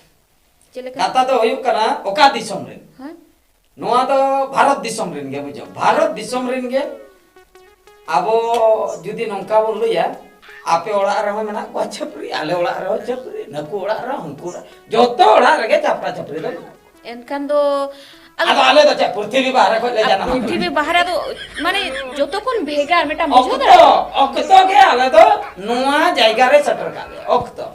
ᱪᱮᱫ ᱞᱮᱠᱟ? ᱠᱟᱛᱷᱟ ᱫᱚ ᱦᱩᱭᱩᱜ ᱠᱟᱱᱟ, ᱚᱠᱟ ᱫᱤᱥᱚᱢ ᱨᱮᱱ? ᱦᱮᱸ? ᱱᱚᱣᱟ ᱫᱚ ᱵᱷᱟᱨᱚᱛ ᱫᱤᱥᱚᱢ ᱨᱮᱱ ᱜᱮ, ᱵᱩᱡᱷᱟᱹᱣ, ᱵᱷᱟᱨᱚᱛ ᱫᱤᱥᱚᱢ ᱨᱮᱱ ᱜᱮ᱾ ᱟᱵᱚ ᱡᱩᱫᱤ ᱱᱚᱝᱠᱟ ᱵᱚᱱ ᱞᱟᱹᱭᱟ, ᱟᱯᱮ ᱚᱲᱟᱜ ᱨᱮᱦᱚᱸ ᱢᱮᱱᱟᱜ ᱠᱚᱣᱟ ᱪᱷᱟᱹᱯᱨᱤ, ᱟᱞᱮ ᱚᱲᱟᱜ ᱨᱮᱦᱚᱸ ᱪᱷᱟᱹᱯᱨᱤ, ᱱᱟᱹᱠᱩ ᱚᱲᱟᱜ ᱨᱮᱦᱚᱸ, ᱩᱱᱠᱩ ᱚᱲᱟᱜ, ᱡᱚᱛᱚ ᱚᱲᱟᱜ ᱨᱮᱜᱮ ᱪᱟᱯᱨᱟ ᱪᱟᱹᱯᱨᱤ ᱫᱚ ᱢᱮᱱᱟᱜᱼᱟ᱾ ᱮᱱᱠᱷᱟᱱ ᱫᱚ ᱟᱫᱚ ᱟᱞᱮ ᱫᱚ ᱪᱮᱫ ᱯᱨᱤᱛᱷᱤᱵᱤ ᱵᱟᱦᱨᱮ ᱠᱷᱚᱱ ᱞᱮ ᱟᱨ ᱡᱟᱱᱟᱢ ᱟᱠᱟᱱᱟ? ᱯᱨᱤᱛᱷᱤᱵᱤ ᱵᱟᱦᱨᱮ ᱫᱚ, ᱢᱟᱱᱮ, ᱡᱚᱛᱚ ᱠᱷᱚᱱ ᱵᱷᱮᱜᱟᱨ ᱢᱤᱫᱴᱟᱝ ᱵᱩᱡᱷᱟᱹᱣ ᱚᱠᱛᱚ, ᱫᱟᱲᱮᱭᱟᱜ ᱚᱠᱛᱚ ᱜᱮ ᱟᱞᱮ ᱫᱚ ᱱᱚᱣᱟ ᱡᱟᱭᱜᱟ ᱨᱮ ᱥᱮᱴᱮᱨ ᱠᱟᱜ ᱞᱮᱭᱟ᱾ ᱚᱠᱛᱚ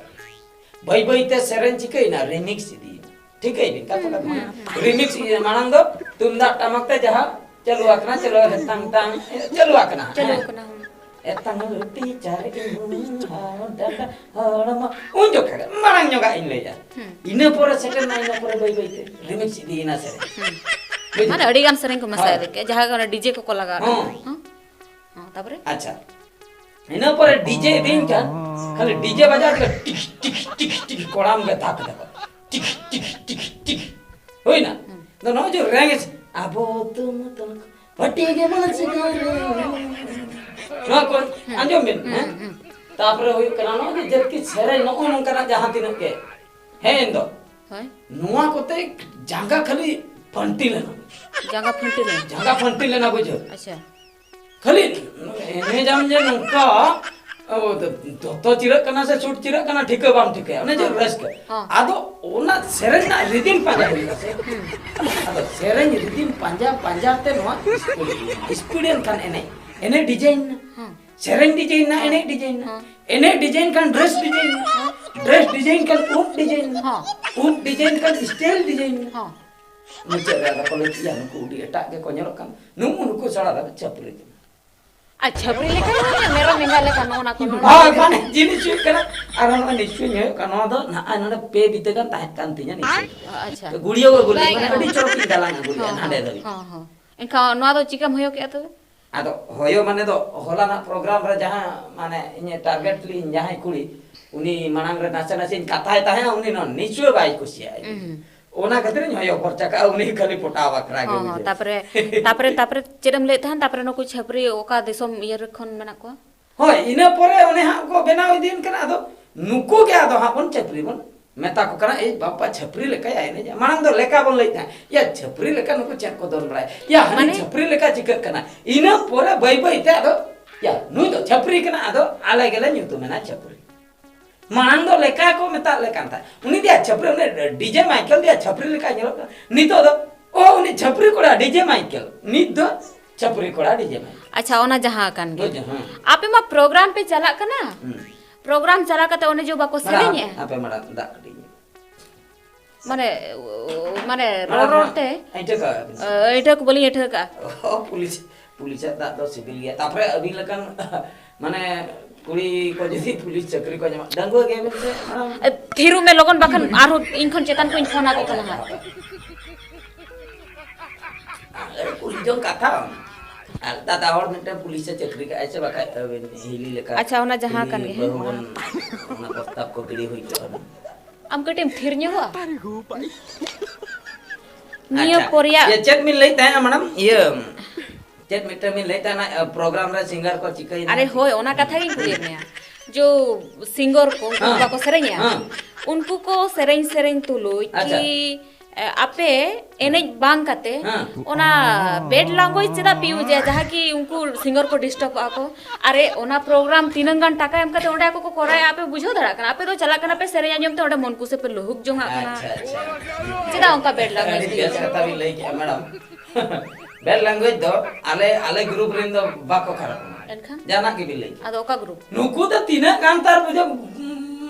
ᱵᱟᱹᱭ ᱵᱟᱹᱭ ᱛᱮ ᱥᱮᱨᱮᱧ ᱪᱤᱠᱟᱹᱭᱮᱱᱟ, ᱨᱤᱢᱤᱠᱥ ᱤᱫᱤᱭᱮᱱᱟ᱾ ᱴᱷᱤᱠᱟᱹᱭ ᱵᱤᱱ ᱠᱟᱛᱷᱟ ᱠᱟᱛᱷᱟ᱾ ᱦᱩᱸ, ᱦᱩᱸ᱾ ᱨᱤᱢᱤᱠᱥ ᱤᱭᱟᱹ ᱢᱟᱲᱟᱝ ᱫᱚ ᱛᱩᱢᱫᱟᱜ ᱴᱟᱢᱟᱠ ᱛᱮ ᱡᱟᱦᱟᱸ ᱪᱟᱹᱞᱩ ᱟᱠᱟᱱᱟ, ᱪᱟᱹᱞᱩ ᱟᱠᱟᱱᱟ, ᱛᱟᱝ ᱛᱟᱝ, ᱪᱟᱹᱞᱩ ᱟᱠᱟᱱᱟ᱾ ᱪᱟᱹᱞᱩ ᱦᱮᱸ᱾ ᱟᱠᱟᱱᱟ, ᱦᱩᱸ᱾ ᱮᱛᱟᱝ ᱞᱩᱴᱤ ᱪᱟᱨ ᱤᱧ ᱦᱚᱲ ᱰᱟᱸᱰᱟ ᱦᱚᱲᱢᱚ᱾ ᱩᱱ ᱡᱚᱠᱷᱟ ᱜᱮ ᱢᱟᱲᱟᱝ ᱧᱚᱜᱟᱜ ᱤᱧ ᱞᱟᱹᱭᱟ᱾ ᱦᱩᱸ᱾ ᱤᱱᱟᱹ ᱯᱚᱨᱮ ᱥᱮᱴᱮᱨ ᱮᱱᱟ, ᱤᱱᱟᱹ ᱯᱚᱨᱮ ᱵᱟᱹᱭ ᱵᱟᱹᱭ ᱛᱮ ᱨᱤᱢᱤᱠᱥ ᱤᱫᱤᱭᱮᱱᱟ ᱥᱮᱨᱮᱧ᱾ ᱦᱩᱸ᱾ ᱵᱩᱡᱷᱟᱹᱣ? ᱢᱟᱱᱮ ᱟᱹᱰᱤ ᱜᱟᱱ ᱥᱮᱨᱮᱧ ᱠᱚ ᱢᱮᱥᱟ ᱦᱳᱭ᱾ ᱤᱫᱤ ᱠᱮᱜᱼᱟ, ᱡᱟᱦᱟᱸ ᱠᱟᱱᱟ ᱰᱤᱡᱮ ᱠᱚᱠᱚ ᱞᱟᱜᱟᱣ ᱦᱚᱸ᱾ ᱮᱫᱟ᱾ ᱦᱮᱸ? ᱦᱚᱸ, ᱛᱟᱯᱚᱨᱮ? ᱟᱪᱪᱷᱟ, ᱤᱱᱟᱹ ᱯᱚᱨᱮ ᱰᱤᱡᱮ ᱤᱫᱤᱭᱮᱱ ᱠᱷᱟᱱ ᱠᱷᱟᱹᱞᱤ ᱰᱤᱡᱮ ᱵᱟᱡᱟᱣ ᱛᱮᱜᱮ ᱴᱤᱠ, ᱴᱤᱠ, ᱴᱤᱠ, ᱴᱤᱠ ᱠᱚᱲᱟᱢ ᱜᱮ ᱫᱟᱜ ᱠᱮᱫᱟ ᱠᱚ᱾ ᱴᱤᱠ, ᱴᱤᱠ, ᱴᱤᱠ, ᱴᱤᱠ᱾ ᱦᱩᱭᱱᱟ? ᱦᱩᱸ᱾ ᱟᱫᱚ ᱱᱚᱜᱼᱚᱭ ᱡᱮ ᱨᱮᱸᱜᱮᱡ, ᱟᱵᱚ ᱛᱩᱢ ᱛᱩᱢ ᱵᱷᱟᱹᱴᱤ ᱜᱮ ᱵᱟᱝ ᱥᱤᱠᱟᱹᱨ᱾ ᱱᱚᱣᱟ ᱠᱚ ᱦᱩᱸ᱾ ᱟᱸᱡᱚᱢ ᱵᱤᱱ, ᱦᱩᱸ, ᱦᱮᱸ? ᱦᱩᱸ᱾ ᱛᱟᱯᱚᱨᱮ ᱦᱩᱭᱩᱜ ᱠᱟᱱᱟ ᱱᱚᱜᱼᱚᱭ ᱡᱮ ᱡᱟᱹᱛᱤ ᱥᱮᱨᱮᱧ, ᱱᱚᱜᱼᱚ ᱱᱚᱝᱠᱟᱱᱟᱜ ᱡᱟᱦᱟᱸ ᱛᱤᱱᱟᱹᱜ ᱜᱮ ᱦᱮᱡ ᱮᱱ ᱫᱚ, ᱦᱳᱭ᱾ ᱱᱚᱣᱟ ᱠᱚᱛᱮ ᱡᱟᱸᱜᱟ ᱠᱷᱟᱹᱞᱤ ᱯᱷᱟᱹᱱᱴᱤ ᱞᱮᱱᱟ᱾ ᱡᱟᱸᱜᱟ ᱯᱷᱟᱹᱱᱴᱤ ᱞᱮᱱᱟ? ᱡᱟᱸᱜᱟ ᱯᱷᱟᱹᱱᱴᱤ ᱞᱮᱱᱟ, ᱵᱩᱡᱷᱟᱹᱣ᱾ ᱟᱪᱪᱷᱟ᱾ ᱠᱷᱟᱹᱞᱤ ᱮᱱᱮᱡᱟᱢ ᱡᱮ ᱱᱚᱝᱠᱟ, ᱚ, ᱫᱚᱛᱚ ᱪᱤᱨᱟᱹᱜ ᱠᱟᱱᱟ ᱥᱮ ᱥᱩᱴ ᱪᱤᱨᱟᱹᱜ ᱠᱟᱱᱟ, ᱴᱷᱤᱠᱟᱹ ᱵᱟᱢ ᱴᱷᱤᱠᱟᱹᱭᱟ, ᱚᱱᱮ ᱡᱮ ᱦᱚᱸ᱾ ᱨᱟᱹᱥᱠᱟᱹ᱾ ᱦᱚᱸ᱾ ᱟᱫᱚ ᱚᱱᱟ ᱥᱮᱨᱮᱧ ᱨᱮᱱᱟᱜ ᱨᱤᱫᱤᱢ ᱯᱟᱸᱡᱟ ᱦᱩᱭᱩᱜᱼᱟ ᱥᱮ᱾ ᱦᱩᱸ᱾ ᱟᱫᱚ ᱥᱮᱨᱮᱧ ᱨᱤᱫᱤᱢ ᱯᱟᱸᱡᱟ, ᱯᱟᱸᱡᱟ ᱛᱮ ᱱᱚᱣᱟ ᱥᱯᱤᱰ, ᱥᱯᱤᱰ ᱮᱱ ᱠᱷᱟᱱ ᱮᱱᱮᱡ, ᱮᱱᱮᱡ ᱰᱤᱡᱟᱭᱤᱱ ᱮᱱᱟ᱾ ᱦᱚᱸ᱾ ᱥᱮᱨᱮᱧ ᱰᱤᱡᱟᱭᱤᱱ ᱮᱱᱟ, ᱦᱚᱸ᱾ ᱮᱱᱮᱡ ᱰᱤᱡᱟᱭᱤᱱ ᱮᱱᱟ᱾ ᱦᱚᱸ᱾ ᱮᱱᱮᱡ ᱰᱤᱡᱟᱭᱤᱱ ᱠᱷᱟᱱ ᱰᱨᱮᱥ ᱰᱤᱡᱟᱭᱤᱱ ᱮᱱᱟ᱾ ᱦᱚᱸ᱾ ᱰᱨᱮᱥ ᱰᱤᱡᱟᱭᱤᱱ ᱠᱷᱟᱱ ᱩᱵ ᱰᱤᱡᱟᱭᱤᱱ ᱮᱱᱟ᱾ ᱦᱚᱸ᱾ ᱩᱵ ᱰᱤᱡᱟᱭᱤᱱ ᱠᱷᱟᱱ ᱥᱴᱟᱭᱤᱞ ᱰᱤᱡᱟᱭᱤᱱ ᱮᱱᱟ᱾ ᱦᱚᱸ᱾ ᱢᱩᱪᱟᱹᱫ ᱨᱮ ᱟᱫᱚ ᱠᱚ ᱞᱟᱹᱭ ᱠᱮᱫᱟ, "ᱱᱩᱠᱩ ᱟᱹᱰᱤ ᱮᱴᱟᱜ ᱜᱮᱠᱚ ᱧᱮᱞᱚᱜ ᱠᱟᱱᱟ, ᱱᱩᱠᱩ, ᱱᱩᱠᱩ ᱥᱟᱲᱟ ᱫᱚ ᱪᱷᱟᱹᱯᱨᱤ ᱠᱟᱱᱟ᱾" ᱟᱨ ᱪᱷᱟᱹᱯᱨᱤ ᱞᱮᱠᱟ ᱫᱚ ᱢᱮᱨᱚᱢ ᱮᱸᱜᱟ ᱞᱮᱠᱟ, ᱱᱚᱜᱼᱚ ᱱᱟ ᱠᱚ, ᱱᱚᱜᱼᱚ ᱱᱟ ᱦᱳᱭ, ᱠᱚ᱾ ᱢᱟᱱᱮ ᱡᱤᱱᱤᱥ ᱦᱩᱭᱩᱜ ᱠᱟᱱᱟ, ᱟᱨ ᱱᱚᱜᱼᱚᱭ ᱱᱤᱥᱪᱚᱭ ᱧᱮᱞᱚᱜ ᱠᱟᱱᱟ, ᱱᱚᱣᱟ ᱫᱚ ᱱᱟᱦᱟᱜ ᱱᱚᱰᱮ ᱯᱮ ᱵᱤᱛᱟᱹ ᱜᱟᱱ ᱛᱟᱦᱮᱸ ᱠᱟᱱ ᱛᱤᱧᱟ ᱱᱤᱥᱪᱚᱭ᱾ ᱟᱪᱪᱷᱟ᱾ ᱜᱩᱲᱤᱭᱟᱹᱣ ᱟᱹᱜᱩ ᱞᱮᱫ, ᱢᱟᱱᱮ ᱟᱹᱰᱤ ᱪᱚᱨᱚᱠ ᱤᱧ ᱫᱟᱞᱟᱝ ᱟᱹᱜᱩ ᱞᱮᱫᱼᱟ ᱦᱚᱸ, ᱱᱟᱰᱮ ᱦᱚᱸ, ᱫᱷᱟᱹᱵᱤᱡ᱾ ᱦᱚᱸ, ᱦᱚᱸ᱾ ᱮᱱᱠᱷᱟᱱ ᱱᱚᱣᱟ ᱫᱚ ᱪᱤᱠᱟᱢ ᱦᱩᱭᱩᱜ ᱠᱮᱫᱼᱟ ᱛᱚᱵᱮ? ᱟᱫᱚ ᱦᱚᱭᱚ ᱢᱟᱱᱮ ᱫᱚ ᱦᱚᱞᱟᱱᱟᱜ ᱯᱨᱳᱜᱨᱟᱢ ᱨᱮ ᱡᱟᱦᱟᱸ, ᱢᱟᱱᱮ, ᱤᱧᱮ ᱴᱟᱨᱜᱮᱴ ᱞᱤᱧ ᱡᱟᱦᱟᱸᱭ ᱠᱩᱲᱤ, ᱩᱱᱤ ᱢᱟᱲᱟᱝ ᱨᱮ ᱱᱟᱥᱮ ᱱᱟᱥᱮᱧ ᱠᱟᱛᱷᱟᱭ ᱛᱟᱦᱮᱸᱫ, ᱩᱱᱤ ᱱᱚᱣᱟ ᱱᱤᱥᱪᱚᱭ ᱵᱟᱭ ᱠᱩᱥᱤᱭᱟᱜᱼᱟ᱾ ᱦᱩᱸ᱾ ᱚᱱᱟ ᱠᱷᱟᱹᱛᱤᱨᱤᱧ ᱦᱚᱭᱚ ᱯᱷᱚᱨᱪᱟ ᱠᱟᱜᱼᱟ, ᱩᱱᱤ ᱠᱷᱟᱹᱞᱤ ᱯᱚᱴᱟᱣ ᱵᱟᱠᱷᱨᱟ ᱜᱮ, ᱦᱚᱸ, ᱦᱚᱸ, ᱵᱩᱡᱷᱟᱹᱣ᱾ ᱛᱟᱯᱚᱨᱮ, ᱛᱟᱯᱚᱨᱮ, ᱛᱟᱯᱚᱨᱮ ᱪᱮᱫ ᱮᱢ ᱞᱟᱹᱭᱮᱫ ᱛᱟᱦᱮᱸᱱ? ᱛᱟᱯᱚᱨᱮ ᱱᱩᱠᱩ ᱪᱷᱟᱹᱯᱨᱤ ᱚᱠᱟ ᱫᱤᱥᱚᱢ ᱤᱭᱟᱹ ᱨᱮ ᱠᱷᱚᱱ ᱢᱮᱱᱟᱜ ᱠᱚᱣᱟ? ᱦᱳᱭ, ᱤᱱᱟᱹ ᱯᱚᱨᱮ ᱚᱱᱮ ᱦᱟᱸᱜ ᱠᱚ ᱵᱮᱱᱟᱣ ᱤᱫᱤᱭᱮᱱ ᱠᱟᱱᱟ᱾ ᱟᱫᱚ ᱱᱩᱠᱩ ᱜᱮ ᱟᱫᱚ ᱦᱟᱸᱜ ᱵᱚᱱ ᱪᱷᱟᱹᱯᱨᱤ ᱵᱚᱱ ᱢᱮᱛᱟ ᱠᱚ ᱠᱟᱱᱟ, "ᱮᱭ ᱵᱟᱯᱟ, ᱪᱷᱟᱹᱯᱨᱤ ᱞᱮᱠᱟᱭᱟ ᱮᱱᱮᱡ᱾ ᱢᱟᱲᱟᱝ ᱫᱚ ᱞᱮᱠᱟ ᱵᱚᱱ ᱞᱟᱹᱭᱮᱫ ᱛᱟᱦᱮᱸᱫ, ᱭᱟ ᱪᱷᱟᱹᱯᱨᱤ ᱞᱮᱠᱟ ᱱᱩᱠᱩ ᱪᱮᱫ ᱠᱚ ᱫᱚᱱ ᱵᱟᱲᱟᱭᱟ, ᱭᱟ ᱦᱟᱹᱱᱤ ᱢᱟᱱᱮ ᱪᱷᱟᱹᱯᱨᱤ ᱞᱮᱠᱟ ᱪᱤᱠᱟᱹᱜ ᱠᱟᱱᱟ?" ᱤᱱᱟᱹ ᱯᱚᱨᱮ ᱵᱟᱹᱭ ᱵᱟᱹᱭ ᱛᱮ ᱟᱫᱚ, "ᱭᱟ ᱱᱩᱭ ᱫᱚ ᱪᱷᱟᱹᱯᱨᱤ ᱠᱟᱱᱟ", ᱟᱫᱚ ᱟᱞᱮ ᱜᱮᱞᱮ ᱧᱩᱛᱩᱢᱮᱱᱟ ᱪᱷᱟᱹᱯᱨᱤ᱾ ᱢᱟᱲᱟᱝ ᱫᱚ ᱞᱮᱠᱟ ᱠᱚ ᱢᱮᱛᱟᱜ ᱞᱮ ᱠᱟᱱ ᱛᱟᱦᱮᱸᱫ, "ᱩᱱᱤ ᱫᱚᱭᱟ ᱪᱷᱟᱹᱯᱨᱤ, ᱩᱱᱤ ᱰᱤᱡᱮ ᱢᱟᱭᱠᱮᱞ ᱫᱚᱭᱟ ᱪᱷᱟᱹᱯᱨᱤ ᱞᱮᱠᱟᱭ ᱧᱮᱞᱚᱜ ᱠᱟᱱᱟ᱾" ᱱᱤᱛᱚᱜ ᱫᱚ, "ᱳ, ᱩᱱᱤ ᱪᱷᱟᱹᱯᱨᱤ ᱠᱚᱲᱟ ᱰᱤᱡᱮ ᱢᱟᱭᱠᱮᱞ", ᱱᱤᱛ ᱫᱚ ᱪᱷᱟᱹᱯᱨᱤ ᱠᱚᱲᱟ ᱰᱤᱡᱮ ᱢᱟᱭᱠᱮᱞ᱾ ᱟᱪᱪᱷᱟ, ᱚᱱᱟ ᱡᱟᱦᱟᱸ ᱠᱟᱱ ᱜᱮ᱾ ᱦᱳᱭ, ᱦᱮᱸ᱾ ᱟᱯᱮ ᱢᱟ ᱯᱨᱳᱜᱨᱟᱢ ᱯᱮ ᱪᱟᱞᱟᱜ ᱠᱟᱱᱟ, ᱦᱩᱸ᱾ ᱯᱨᱳᱜᱨᱟᱢ ᱪᱟᱞᱟᱣ ᱠᱟᱛᱮ ᱚᱱᱮ ᱡᱚ ᱵᱟᱠᱚ ᱢᱟᱲᱟᱝ ᱥᱮᱨᱮᱧᱮᱜᱼᱟ? ᱟᱯᱮ ᱢᱟᱲᱟᱝ ᱫᱟᱜ ᱠᱟᱹᱴᱤᱡ ᱧᱩ᱾ ᱢᱟᱱᱮ, ᱢᱟᱱᱮ, ᱨᱚᱲ ᱨᱚᱲ ᱛᱮ, ᱟᱹᱭᱴᱷᱟᱹ ᱠᱟᱜᱼᱟ ᱵᱤᱱ ᱥᱮ? ᱟᱹᱭᱴᱷᱟᱹ ᱠᱚ ᱵᱟᱹᱞᱤᱧ ᱟᱹᱭᱴᱷᱟᱹ ᱠᱟᱜᱼᱟ᱾ ᱚ, ᱯᱩᱞᱤᱥ, ᱯᱩᱞᱤᱥᱟᱜ ᱫᱟᱜ ᱫᱚ ᱥᱤᱵᱤᱞ ᱜᱮᱭᱟ᱾ ᱛᱟᱯᱚᱨᱮ ᱟᱹᱵᱤᱱ ᱞᱮᱠᱟᱱ, ᱢᱟᱱᱮ, ᱠᱩᱲᱤ ᱠᱚ ᱡᱩᱫᱤ ᱯᱩᱞᱤᱥ ᱪᱟᱹᱠᱨᱤ ᱠᱚ ᱧᱟᱢᱟ, ᱰᱟᱺᱜᱩᱣᱟᱹ ᱜᱮᱭᱟ ᱵᱤᱱ ᱥᱮ, ᱢᱟᱲᱟᱝ? ᱮ, ᱛᱷᱤᱨᱚᱜ ᱢᱮ ᱞᱚᱜᱚᱱ, ᱵᱟᱠᱷᱟᱱ ᱟᱨᱦᱚᱸ ᱤᱧ ᱠᱷᱚᱱ ᱪᱮᱛᱟᱱ ᱠᱷᱚᱱᱤᱧ ᱯᱷᱳᱱ ᱟᱠᱚ ᱠᱟᱱᱟ ᱦᱟᱸᱜ᱾ ᱟᱨ ᱠᱩᱲᱤ ᱡᱚᱝ ᱠᱟᱛᱷᱟ ᱵᱟᱝ᱾ ᱟᱨ ᱫᱟᱫᱟ ᱦᱚᱲ ᱢᱤᱫᱴᱮᱱ ᱯᱩᱞᱤᱥ ᱮ ᱪᱟᱹᱠᱨᱤ ᱠᱟᱜᱼᱟᱭ ᱥᱮ ᱵᱟᱠᱷᱟᱡ ᱟᱹᱵᱤᱱ ᱦᱤᱞᱤ ᱞᱮᱠᱟ ᱟᱪᱪᱷᱟ, ᱚᱱᱟ ᱡᱟᱦᱟᱸ ᱦᱤᱞᱤ ᱠᱟᱱ ᱜᱮ, ᱦᱮᱸ, ᱵᱟᱹᱦᱩ ᱵᱚᱱ ᱚᱱᱟ᱾ ᱚᱱᱟ ᱯᱨᱚᱥᱛᱟᱵ ᱠᱚ ᱜᱤᱰᱤ ᱦᱩᱭ ᱠᱚᱜᱼᱟ᱾ ᱟᱢ ᱠᱟᱹᱴᱤᱡ ᱮᱢ ᱛᱷᱤᱨ ᱧᱚᱜᱚᱜᱼᱟ? ᱱᱤᱭᱟᱹ ᱟᱪᱪᱷᱟ᱾ ᱯᱚᱨᱮᱭᱟᱜ ᱤᱭᱟᱹ, ᱪᱮᱫ ᱵᱤᱱ ᱞᱟᱹᱭᱮᱫ ᱛᱟᱦᱮᱸᱫ ᱢᱮᱰᱟᱢ? ᱤᱭᱟᱹ, ᱪᱮᱫ ᱢᱤᱫᱴᱟᱝ ᱵᱤᱱ ᱞᱟᱹᱭᱮᱫ ᱛᱟᱦᱮᱸᱫ, ᱚᱱᱟ, ᱮ, ᱯᱨᱳᱜᱨᱟᱢ ᱨᱮ ᱥᱤᱝᱜᱟᱨ ᱠᱚ ᱪᱤᱠᱟᱹᱭᱮᱱᱟ? ᱟᱨᱮ ᱦᱳᱭ, ᱚᱱᱟ ᱠᱟᱛᱷᱟ ᱜᱤᱧ ᱠᱩᱞᱤᱭᱮᱫ ᱢᱮᱭᱟ᱾ ᱡᱚ ᱥᱤᱝᱜᱚᱨ ᱠᱚ, ᱩᱱᱠᱩ ᱦᱮᱸ᱾ ᱵᱟᱠᱚ ᱥᱮᱨᱮᱧᱟ? ᱦᱮᱸ᱾ ᱩᱱᱠᱩ ᱠᱚ ᱥᱮᱨᱮᱧ ᱥᱮᱨᱮᱧ ᱛᱩᱞᱩᱡ ᱟᱪᱪᱷᱟ᱾ ᱠᱤ, ᱮ, ᱟᱯᱮ ᱮᱱᱮᱡ ᱵᱟᱝ ᱠᱟᱛᱮ ᱦᱮᱸ᱾ ᱚᱱᱟ ᱵᱮᱰ ᱞᱟᱝᱜᱩᱭᱮᱡᱽ ᱪᱮᱫᱟᱜ ᱯᱮ ᱤᱭᱩᱡᱟ, ᱡᱟᱦᱟᱸ ᱠᱤ ᱩᱱᱠᱩ ᱥᱤᱝᱜᱚᱨ ᱠᱚ ᱰᱤᱥᱴᱟᱨᱵᱚᱜᱼᱟ ᱠᱚ? ᱟᱨᱮ, ᱚᱱᱟ ᱯᱨᱳᱜᱨᱟᱢ ᱛᱤᱱᱟᱹᱝ ᱜᱟᱱ ᱴᱟᱠᱟ ᱮᱢ ᱠᱟᱛᱮ ᱚᱸᱰᱮ ᱟᱠᱚ ᱠᱚ ᱠᱚᱨᱟᱣᱮᱫᱼᱟ, ᱟᱯᱮ ᱵᱩᱡᱷᱟᱹᱣ ᱫᱟᱲᱮᱭᱟᱜ ᱠᱟᱱᱟ? ᱟᱯᱮ ᱫᱚ ᱪᱟᱞᱟᱜ ᱠᱟᱱᱟ ᱯᱮ ᱥᱮᱨᱮᱧ ᱟᱸᱡᱚᱢ ᱛᱮ, ᱚᱸᱰᱮ ᱢᱚᱱ ᱠᱩᱥᱤ ᱯᱮ ᱞᱩᱦᱩᱠ ᱡᱚᱝᱟᱜ ᱠᱟᱱᱟ᱾ ᱟᱪᱪᱷᱟ, ᱟᱪᱪᱷᱟ᱾ ᱪᱮᱫᱟᱜ ᱚᱱᱠᱟ ᱵᱮᱰ ᱞᱟᱝᱜᱩᱭᱮᱡᱽ ᱟᱹᱰᱤ ᱯᱮ ᱵᱮᱥ ᱤᱭᱩᱡᱟ? ᱠᱟᱛᱷᱟ ᱵᱤᱱ ᱞᱟᱹᱭ ᱠᱮᱜᱼᱟ, ᱢᱮᱰᱟᱢ᱾ ᱵᱮᱰ ᱞᱟᱝᱜᱩᱭᱮᱡᱽ ᱫᱚ ᱟᱞᱮ, ᱟᱞᱮ ᱜᱨᱩᱯ ᱨᱮᱱ ᱫᱚ ᱵᱟᱠᱚ ᱠᱷᱟᱨᱟᱯ ᱠᱟᱱᱟ᱾ ᱮᱱᱠᱷᱟᱱ? ᱡᱟᱦᱟᱱᱟᱜ ᱜᱮᱵᱤᱱ ᱞᱟᱹᱭ ᱠᱮᱫ᱾ ᱟᱫᱚ ᱚᱠᱟ ᱜᱨᱩᱯ? ᱱᱩᱠᱩ ᱫᱚ ᱛᱤᱱᱟᱹᱜ ᱜᱟᱱ ᱛᱟᱨ ᱵᱩᱡᱷᱟᱹᱣ,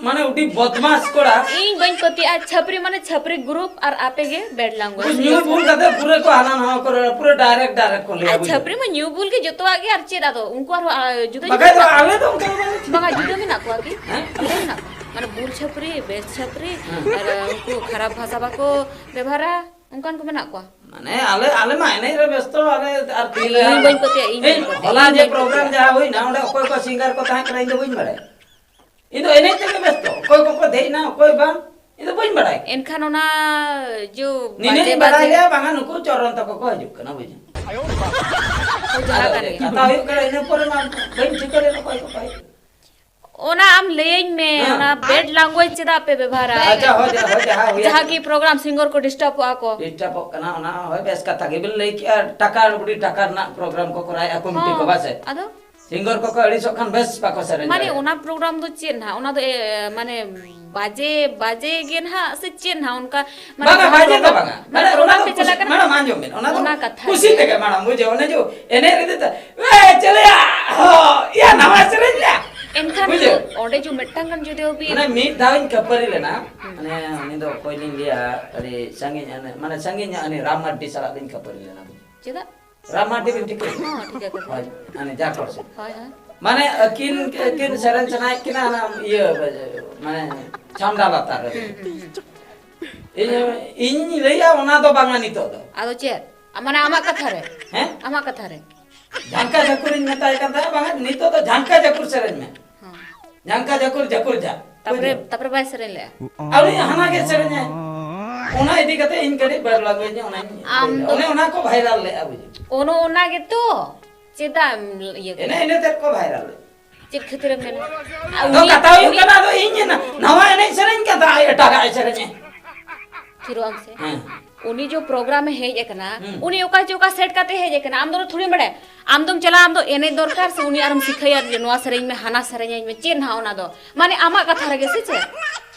ᱢᱟᱱᱮ ᱩᱰᱤ ᱵᱚᱫᱢᱟᱥ ᱠᱚᱲᱟ᱾ ᱤᱧ ᱵᱟᱹᱧ ᱯᱟᱹᱛᱭᱟᱹᱜᱼᱟ, ᱪᱷᱟᱹᱯᱨᱤ ᱢᱟᱱᱮ ᱪᱷᱟᱹᱯᱨᱤ ᱜᱨᱩᱯ ᱟᱨ ᱟᱯᱮ ᱜᱮ ᱵᱮᱰ ᱞᱟᱝᱜᱩᱭᱮᱡᱽ᱾ ᱧᱩ ᱵᱩᱞ ᱠᱟᱛᱮ ᱯᱩᱨᱟᱹ ᱠᱚ ᱦᱟᱱᱟ ᱱᱟᱣᱟ ᱠᱚ ᱨᱚᱲᱟ, ᱯᱩᱨᱟᱹ ᱰᱟᱭᱨᱮᱠᱴ, ᱰᱟᱭᱨᱮᱠᱴ ᱠᱚ ᱞᱟᱹᱭᱟ, ᱟᱨ ᱵᱩᱡᱷᱟᱹᱣ᱾ ᱪᱷᱟᱹᱯᱨᱤ ᱢᱟ ᱧᱩ ᱵᱩᱞ ᱜᱮ ᱡᱚᱛᱚᱣᱟᱜ ᱜᱮ, ᱟᱨ ᱪᱮᱫ ᱟᱫᱚ? ᱩᱱᱠᱩ ᱟᱨᱦᱚᱸ, ᱟ, ᱡᱩᱫᱟᱹ ᱡᱩᱫᱟᱹ ᱵᱟᱠᱷᱟᱡ ᱫᱚ ᱢᱮᱱᱟᱜ ᱠᱚᱣᱟ? ᱟᱞᱮ ᱫᱚ ᱚᱱᱠᱟ ᱫᱚ ᱵᱟᱞᱮ ᱪᱤᱠᱟᱹᱭᱟ᱾ ᱵᱟᱝᱟ, ᱡᱩᱫᱟᱹ ᱢᱮᱱᱟᱜ ᱠᱚᱣᱟ ᱠᱤ? ᱦᱮᱸ? ᱡᱩᱫᱟᱹ ᱢᱮᱱᱟᱜ ᱠᱚᱣᱟ? ᱢᱟᱱᱮ ᱵᱩᱞ ᱪᱷᱟᱹᱯᱨᱤ, ᱵᱮᱥ ᱪᱷᱟᱹᱯᱨᱤ, ᱦᱮᱸ᱾ ᱟᱨ ᱩᱱᱠᱩ ᱠᱷᱟᱨᱟᱯ ᱵᱷᱟᱥᱟ ᱵᱟᱠᱚ ᱵᱮᱵᱷᱟᱨᱟ, ᱚᱱᱠᱟᱱ ᱠᱚ ᱢᱮᱱᱟᱜ ᱠᱚᱣᱟ? ᱢᱟᱱᱮ ᱟᱞᱮ, ᱟᱞᱮ ᱢᱟ ᱮᱱᱮᱡ ᱨᱮ ᱵᱮᱥᱛᱚ, ᱟᱞᱮ ᱟᱨ ᱛᱤᱨᱮ ᱤᱧ ᱵᱟᱹᱧ ᱯᱟᱹᱛᱭᱟᱹᱜᱼᱟ, ᱤᱧ ᱵᱟᱹᱧ ᱯᱟᱹᱛᱭᱟᱹᱜᱼᱟ, ᱦᱚᱞᱟ ᱤᱧ ᱡᱮ ᱵᱟᱹᱧ ᱯᱨᱳᱜᱨᱟᱢ ᱯᱟᱹᱛᱭᱟᱹᱜᱼᱟ᱾ ᱡᱟᱦᱟᱸ ᱦᱩᱭᱱᱟ, ᱚᱸᱰᱮ ᱚᱠᱚᱭ ᱠᱚ ᱥᱤᱝᱜᱟᱨ ᱠᱚ ᱛᱟᱦᱮᱸ ᱠᱟᱱᱟ, ᱤᱧ ᱫᱚ ᱵᱟᱹᱧ ᱵᱟᱲᱟᱭᱟ᱾ ᱤᱧ ᱫᱚ ᱮᱱᱮᱡ ᱛᱮᱜᱮ ᱵᱮᱥᱛᱚ, ᱚᱠᱚᱭ ᱠᱚᱠᱚ ᱫᱮᱡ ᱮᱱᱟ, ᱚᱠᱚᱭ ᱵᱟᱝ, ᱤᱧ ᱫᱚ ᱵᱟᱹᱧ ᱵᱟᱲᱟᱭᱟ᱾ ᱮᱱᱠᱷᱟᱱ ᱚᱱᱟ ᱡᱚ ᱱᱤᱱᱟᱹᱧ ᱵᱟᱡᱮ ᱵᱟᱰᱟᱭ ᱵᱟᱡᱮ ᱞᱮᱭᱟ, ᱵᱟᱝᱟ, ᱱᱩᱠᱩ ᱪᱚᱨᱚᱱ ᱛᱟᱠᱚ ᱠᱚ ᱦᱤᱡᱩᱜ ᱠᱟᱱᱟ, ᱵᱩᱡᱷᱟᱹᱣ᱾ ᱦᱳᱭ, ᱡᱟᱦᱟᱸ ᱟᱫᱚ ᱠᱟᱱ ᱜᱮ᱾ ᱠᱟᱛᱷᱟ ᱦᱩᱭᱩᱜ ᱠᱟᱱᱟ, ᱤᱱᱟᱹ ᱯᱚᱨᱮ ᱢᱟ ᱵᱟᱹᱧ ᱴᱷᱤᱠᱟᱹ ᱞᱮᱫ ᱚᱠᱚᱭ ᱠᱚᱠᱚ ᱦᱮᱡ᱾ ᱚᱱᱟ ᱟᱢ ᱞᱟᱹᱭᱟᱹᱧ ᱢᱮ, ᱦᱮᱸ᱾ ᱵᱮᱰ ᱞᱮᱝᱜᱩᱭᱮᱡᱽ ᱪᱮᱫᱟᱜ ᱯᱮ ᱵᱮᱵᱚᱦᱟᱨᱟ? ᱟᱪᱪᱷᱟ, ᱦᱳᱭ, ᱦᱳᱭ, ᱡᱟᱦᱟᱸ ᱦᱩᱭ ᱡᱟᱦᱟᱸ ᱟᱠᱟᱱᱟ᱾ ᱠᱤ ᱯᱨᱳᱜᱨᱟᱢ ᱥᱤᱝᱜᱚᱨ ᱠᱚ ᱰᱤᱥᱴᱟᱨᱵᱚᱜᱼᱟ ᱠᱚ᱾ ᱰᱤᱥᱴᱟᱨᱵᱚᱜ ᱠᱟᱱᱟ, ᱚᱱᱟ ᱦᱚᱸ ᱦᱳᱭ, ᱵᱮᱥ ᱠᱟᱛᱷᱟ ᱜᱮᱵᱤᱱ ᱞᱟᱹᱭ ᱠᱮᱜᱼᱟ᱾ ᱴᱟᱠᱟ ᱨᱩᱰᱤ ᱴᱟᱠᱟ ᱨᱮᱱᱟᱜ ᱯᱨᱳᱜᱨᱟᱢ ᱠᱚ ᱠᱚᱨᱟᱣᱮᱫᱼᱟ, ᱠᱚᱢᱤᱴᱤ ᱠᱚ, ᱦᱚᱸ, ᱵᱟᱥᱮ? ᱟᱫᱚ? ᱥᱤᱝᱜᱚᱨ ᱠᱚᱠᱚ ᱟᱹᱲᱤᱥᱚᱜ ᱠᱷᱟᱱ ᱵᱮᱥ ᱵᱟᱠᱚ ᱥᱮᱨᱮᱧ ᱢᱟᱱᱮ ᱫᱟᱲᱮᱭᱟᱜᱼᱟ᱾ ᱚᱱᱟ ᱯᱨᱳᱜᱨᱟᱢ ᱫᱚ ᱪᱮᱫ ᱱᱟᱦᱟᱜ? ᱚᱱᱟ ᱫᱚ, ᱮ, ᱢᱟᱱᱮ ᱵᱟᱡᱮ, ᱵᱟᱡᱮ ᱜᱮ ᱱᱟᱦᱟᱜ ᱥᱮ ᱪᱮᱫ ᱱᱟᱦᱟᱜ? ᱚᱱᱠᱟ, ᱢᱟᱱᱮ ᱵᱟᱝᱟ, ᱡᱟᱦᱟᱸ ᱵᱟᱡᱮ ᱫᱚ ᱯᱨᱳᱜᱨᱟᱢ, ᱵᱟᱝᱟ᱾ ᱢᱟᱱᱮ ᱢᱟᱱᱮ ᱚᱱᱟ ᱯᱨᱳᱜᱨᱟᱢ ᱫᱚ ᱯᱮ ᱠᱩᱥᱤ, ᱪᱟᱞᱟᱜ ᱠᱟᱱᱟ? ᱢᱟᱰᱟᱢ, ᱟᱸᱡᱚᱢ ᱵᱤᱱ, ᱚᱱᱟ ᱫᱚ ᱚᱱᱟ ᱠᱟᱛᱷᱟ ᱠᱩᱥᱤ ᱜᱮ᱾ ᱛᱮᱜᱮ, ᱢᱟᱰᱟᱢ, ᱵᱩᱡᱷᱟᱹᱣ, ᱚᱱᱮ ᱡᱮ ᱮᱱᱮᱡ ᱨᱮᱫᱚ ᱛᱟ-, "ᱮ, ᱪᱮᱞᱮᱭᱟ, ᱦᱚ, ᱭᱟ, ᱱᱟᱣᱟ ᱥᱮᱨᱮᱧ ᱭᱟ", ᱮᱱᱠᱷᱟᱱ ᱵᱩᱡᱷᱟᱹᱣ? ᱚᱸᱰᱮ ᱡᱮ ᱢᱤᱫᱴᱟᱝ ᱜᱟᱱ ᱡᱩᱫᱤ ᱦᱚᱸ ᱵᱤᱱ ᱢᱟᱱᱮ ᱢᱤᱫ ᱫᱷᱟᱣ ᱤᱧ ᱠᱷᱟᱹᱯᱟᱹᱨᱤ ᱞᱮᱱᱟ, ᱦᱩᱸ᱾ ᱢᱟᱱᱮ ᱩᱱᱤ ᱫᱚ ᱚᱠᱚᱭ ᱞᱤᱧ ᱞᱟᱹᱭᱟ, ᱟᱹᱰᱤ ᱥᱟᱺᱜᱤᱧ, ᱢᱟᱱᱮ ᱥᱟᱺᱜᱤᱧ ᱧᱚᱜ, ᱩᱱᱤ ᱨᱟᱢ ᱢᱟᱨᱰᱤ ᱥᱟᱞᱟᱜ ᱞᱤᱧ ᱠᱷᱟᱹᱯᱟᱹᱨᱤ ᱞᱮᱱᱟ᱾ ᱪᱮᱫᱟᱜ? ᱨᱟᱢ ᱢᱟᱨᱰᱤ ᱵᱤᱱ ᱴᱷᱤᱠᱟᱹᱭᱟ? ᱦᱚᱸ, ᱴᱷᱤᱠᱟᱹ ᱠᱟᱫᱟ᱾ ᱦᱳᱭ, ᱦᱟᱱᱮ ᱡᱟᱠᱚᱲ ᱥᱮᱫ᱾ ᱦᱳᱭ, ᱦᱳᱭ᱾ ᱢᱟᱱᱮ ᱟᱹᱠᱤᱱ, ᱟᱹᱠᱤᱱ ᱥᱮᱨᱮᱧ ᱥᱟᱱᱟᱭᱮᱫ ᱠᱤᱱᱟ ᱚᱱᱟ ᱤᱭᱟᱹ, ᱢᱟᱱᱮ ᱪᱷᱟᱢᱰᱟ ᱞᱟᱛᱟᱨ ᱨᱮ᱾ ᱦᱩᱸ, ᱦᱩᱸ, ᱦᱩᱸ᱾ ᱤᱧ, ᱤᱧ ᱞᱟᱹᱭᱟ ᱚᱱᱟ ᱫᱚ ᱵᱟᱝᱟ ᱱᱤᱛᱚᱜ ᱫᱚ᱾ ᱟᱫᱚ ᱪᱮᱫ? ᱢᱟᱱᱮ ᱟᱢᱟᱜ ᱠᱟᱛᱷᱟ ᱨᱮ? ᱦᱮᱸ? ᱟᱢᱟᱜ ᱠᱟᱛᱷᱟ ᱨᱮ? ᱡᱷᱟᱝᱠᱟ ᱡᱷᱟᱹᱠᱩᱨᱤᱧ ᱢᱮᱛᱟᱭ ᱠᱟᱱ ᱛᱟᱦᱮᱸᱫ, ᱵᱟᱝᱟ ᱱᱤᱛᱚᱜ ᱫᱚ ᱡᱷᱟᱝᱠᱟ ᱡᱷᱟᱹᱠᱩᱨ ᱥᱮᱨᱮᱧ ᱢᱮ᱾ ᱦᱚᱸ᱾ ᱡᱷᱟᱝᱠᱟ ᱡᱷᱟᱹᱠᱩᱨ ᱡᱷᱟᱹᱠᱩᱨ ᱡᱷᱟ᱾ ᱛᱟᱯᱚᱨᱮ, ᱵᱩᱡᱷᱟᱹᱣ? ᱛᱟᱯᱚᱨᱮ ᱵᱟᱭ ᱥᱮᱨᱮᱧ ᱞᱮᱜᱼᱟ? ᱟᱹᱣᱨᱤ ᱦᱟᱱᱟ ᱜᱮ ᱥᱮᱨᱮᱧᱟᱭ᱾ ᱚᱱᱟ ᱤᱫᱤ ᱠᱟᱛᱮ ᱤᱧ ᱠᱟᱹᱴᱤᱡ bad language ᱧᱚᱜ ᱚᱱᱟᱧ ᱟᱢ ᱞᱟᱹᱭᱫᱟ᱾ ᱫᱚ ᱚᱱᱮ ᱚᱱᱟ ᱠᱚ viral ᱞᱮᱜᱼᱟ, ᱵᱩᱡᱷᱟᱹᱣ᱾ ᱚᱱᱚ ᱚᱱᱟ ᱜᱮᱛᱚ᱾ ᱪᱮᱫᱟᱜ ᱮᱢ ᱤᱭᱟᱹ ᱮᱱᱮ ᱠᱮᱫᱟ? ᱤᱱᱟᱹ ᱛᱮᱫ ᱠᱚ viral ᱞᱮᱜᱼᱟ᱾ ᱪᱮᱫ ᱠᱷᱟᱹᱛᱤᱨ ᱮᱢ ᱢᱮᱱᱟ? ᱟᱫᱚ ᱩᱱᱤ, ᱠᱟᱛᱷᱟ ᱦᱩᱭᱩᱜ ᱩᱱᱤ ᱠᱟᱱᱟ, ᱟᱫᱚ ᱤᱧ ᱱᱟ-, ᱱᱟᱣᱟ ᱮᱱᱮᱡ ᱥᱮᱨᱮᱧ ᱠᱟᱱ ᱛᱟᱦᱮᱸᱫ, ᱮᱴᱟᱜᱟᱜ ᱮ ᱥᱮᱨᱮᱧᱟ᱾ ᱛᱷᱤᱨᱚᱜ ᱟᱢ ᱥᱮ᱾ ᱦᱮᱸ᱾ ᱩᱱᱤ ᱡᱚ program ᱮ ᱦᱮᱡ ᱟᱠᱟᱱᱟ, ᱦᱩᱸ᱾ ᱩᱱᱤ ᱚᱠᱟ ᱪᱚ ᱚᱠᱟ set ᱠᱟᱛᱮ ᱦᱮᱡ ᱟᱠᱟᱱᱟ, ᱟᱢ ᱫᱚ ᱛᱷᱚᱲᱤᱢ ᱵᱟᱲᱟᱭᱟ᱾ ᱟᱢ ᱫᱚᱢ ᱪᱟᱞᱟᱜᱼᱟ, ᱟᱢ ᱫᱚ ᱮᱱᱮᱡ ᱫᱚᱨᱠᱟᱨ ᱥᱮ ᱩᱱᱤ ᱟᱨᱮᱢ ᱥᱤᱠᱷᱟᱹᱭᱟ ᱡᱮ ᱱᱚᱣᱟ ᱥᱮᱨᱮᱧ ᱢᱮ, ᱦᱟᱱᱟ ᱥᱮᱨᱮᱧ ᱟᱹᱧ ᱢᱮ, ᱪᱮᱫ ᱱᱟᱦᱟᱜ ᱚᱱᱟ ᱫᱚ? ᱢᱟᱱᱮ ᱟᱢᱟᱜ ᱠᱟᱛᱷᱟ ᱨᱮᱜᱮ ᱥᱮ ᱪᱮᱫ?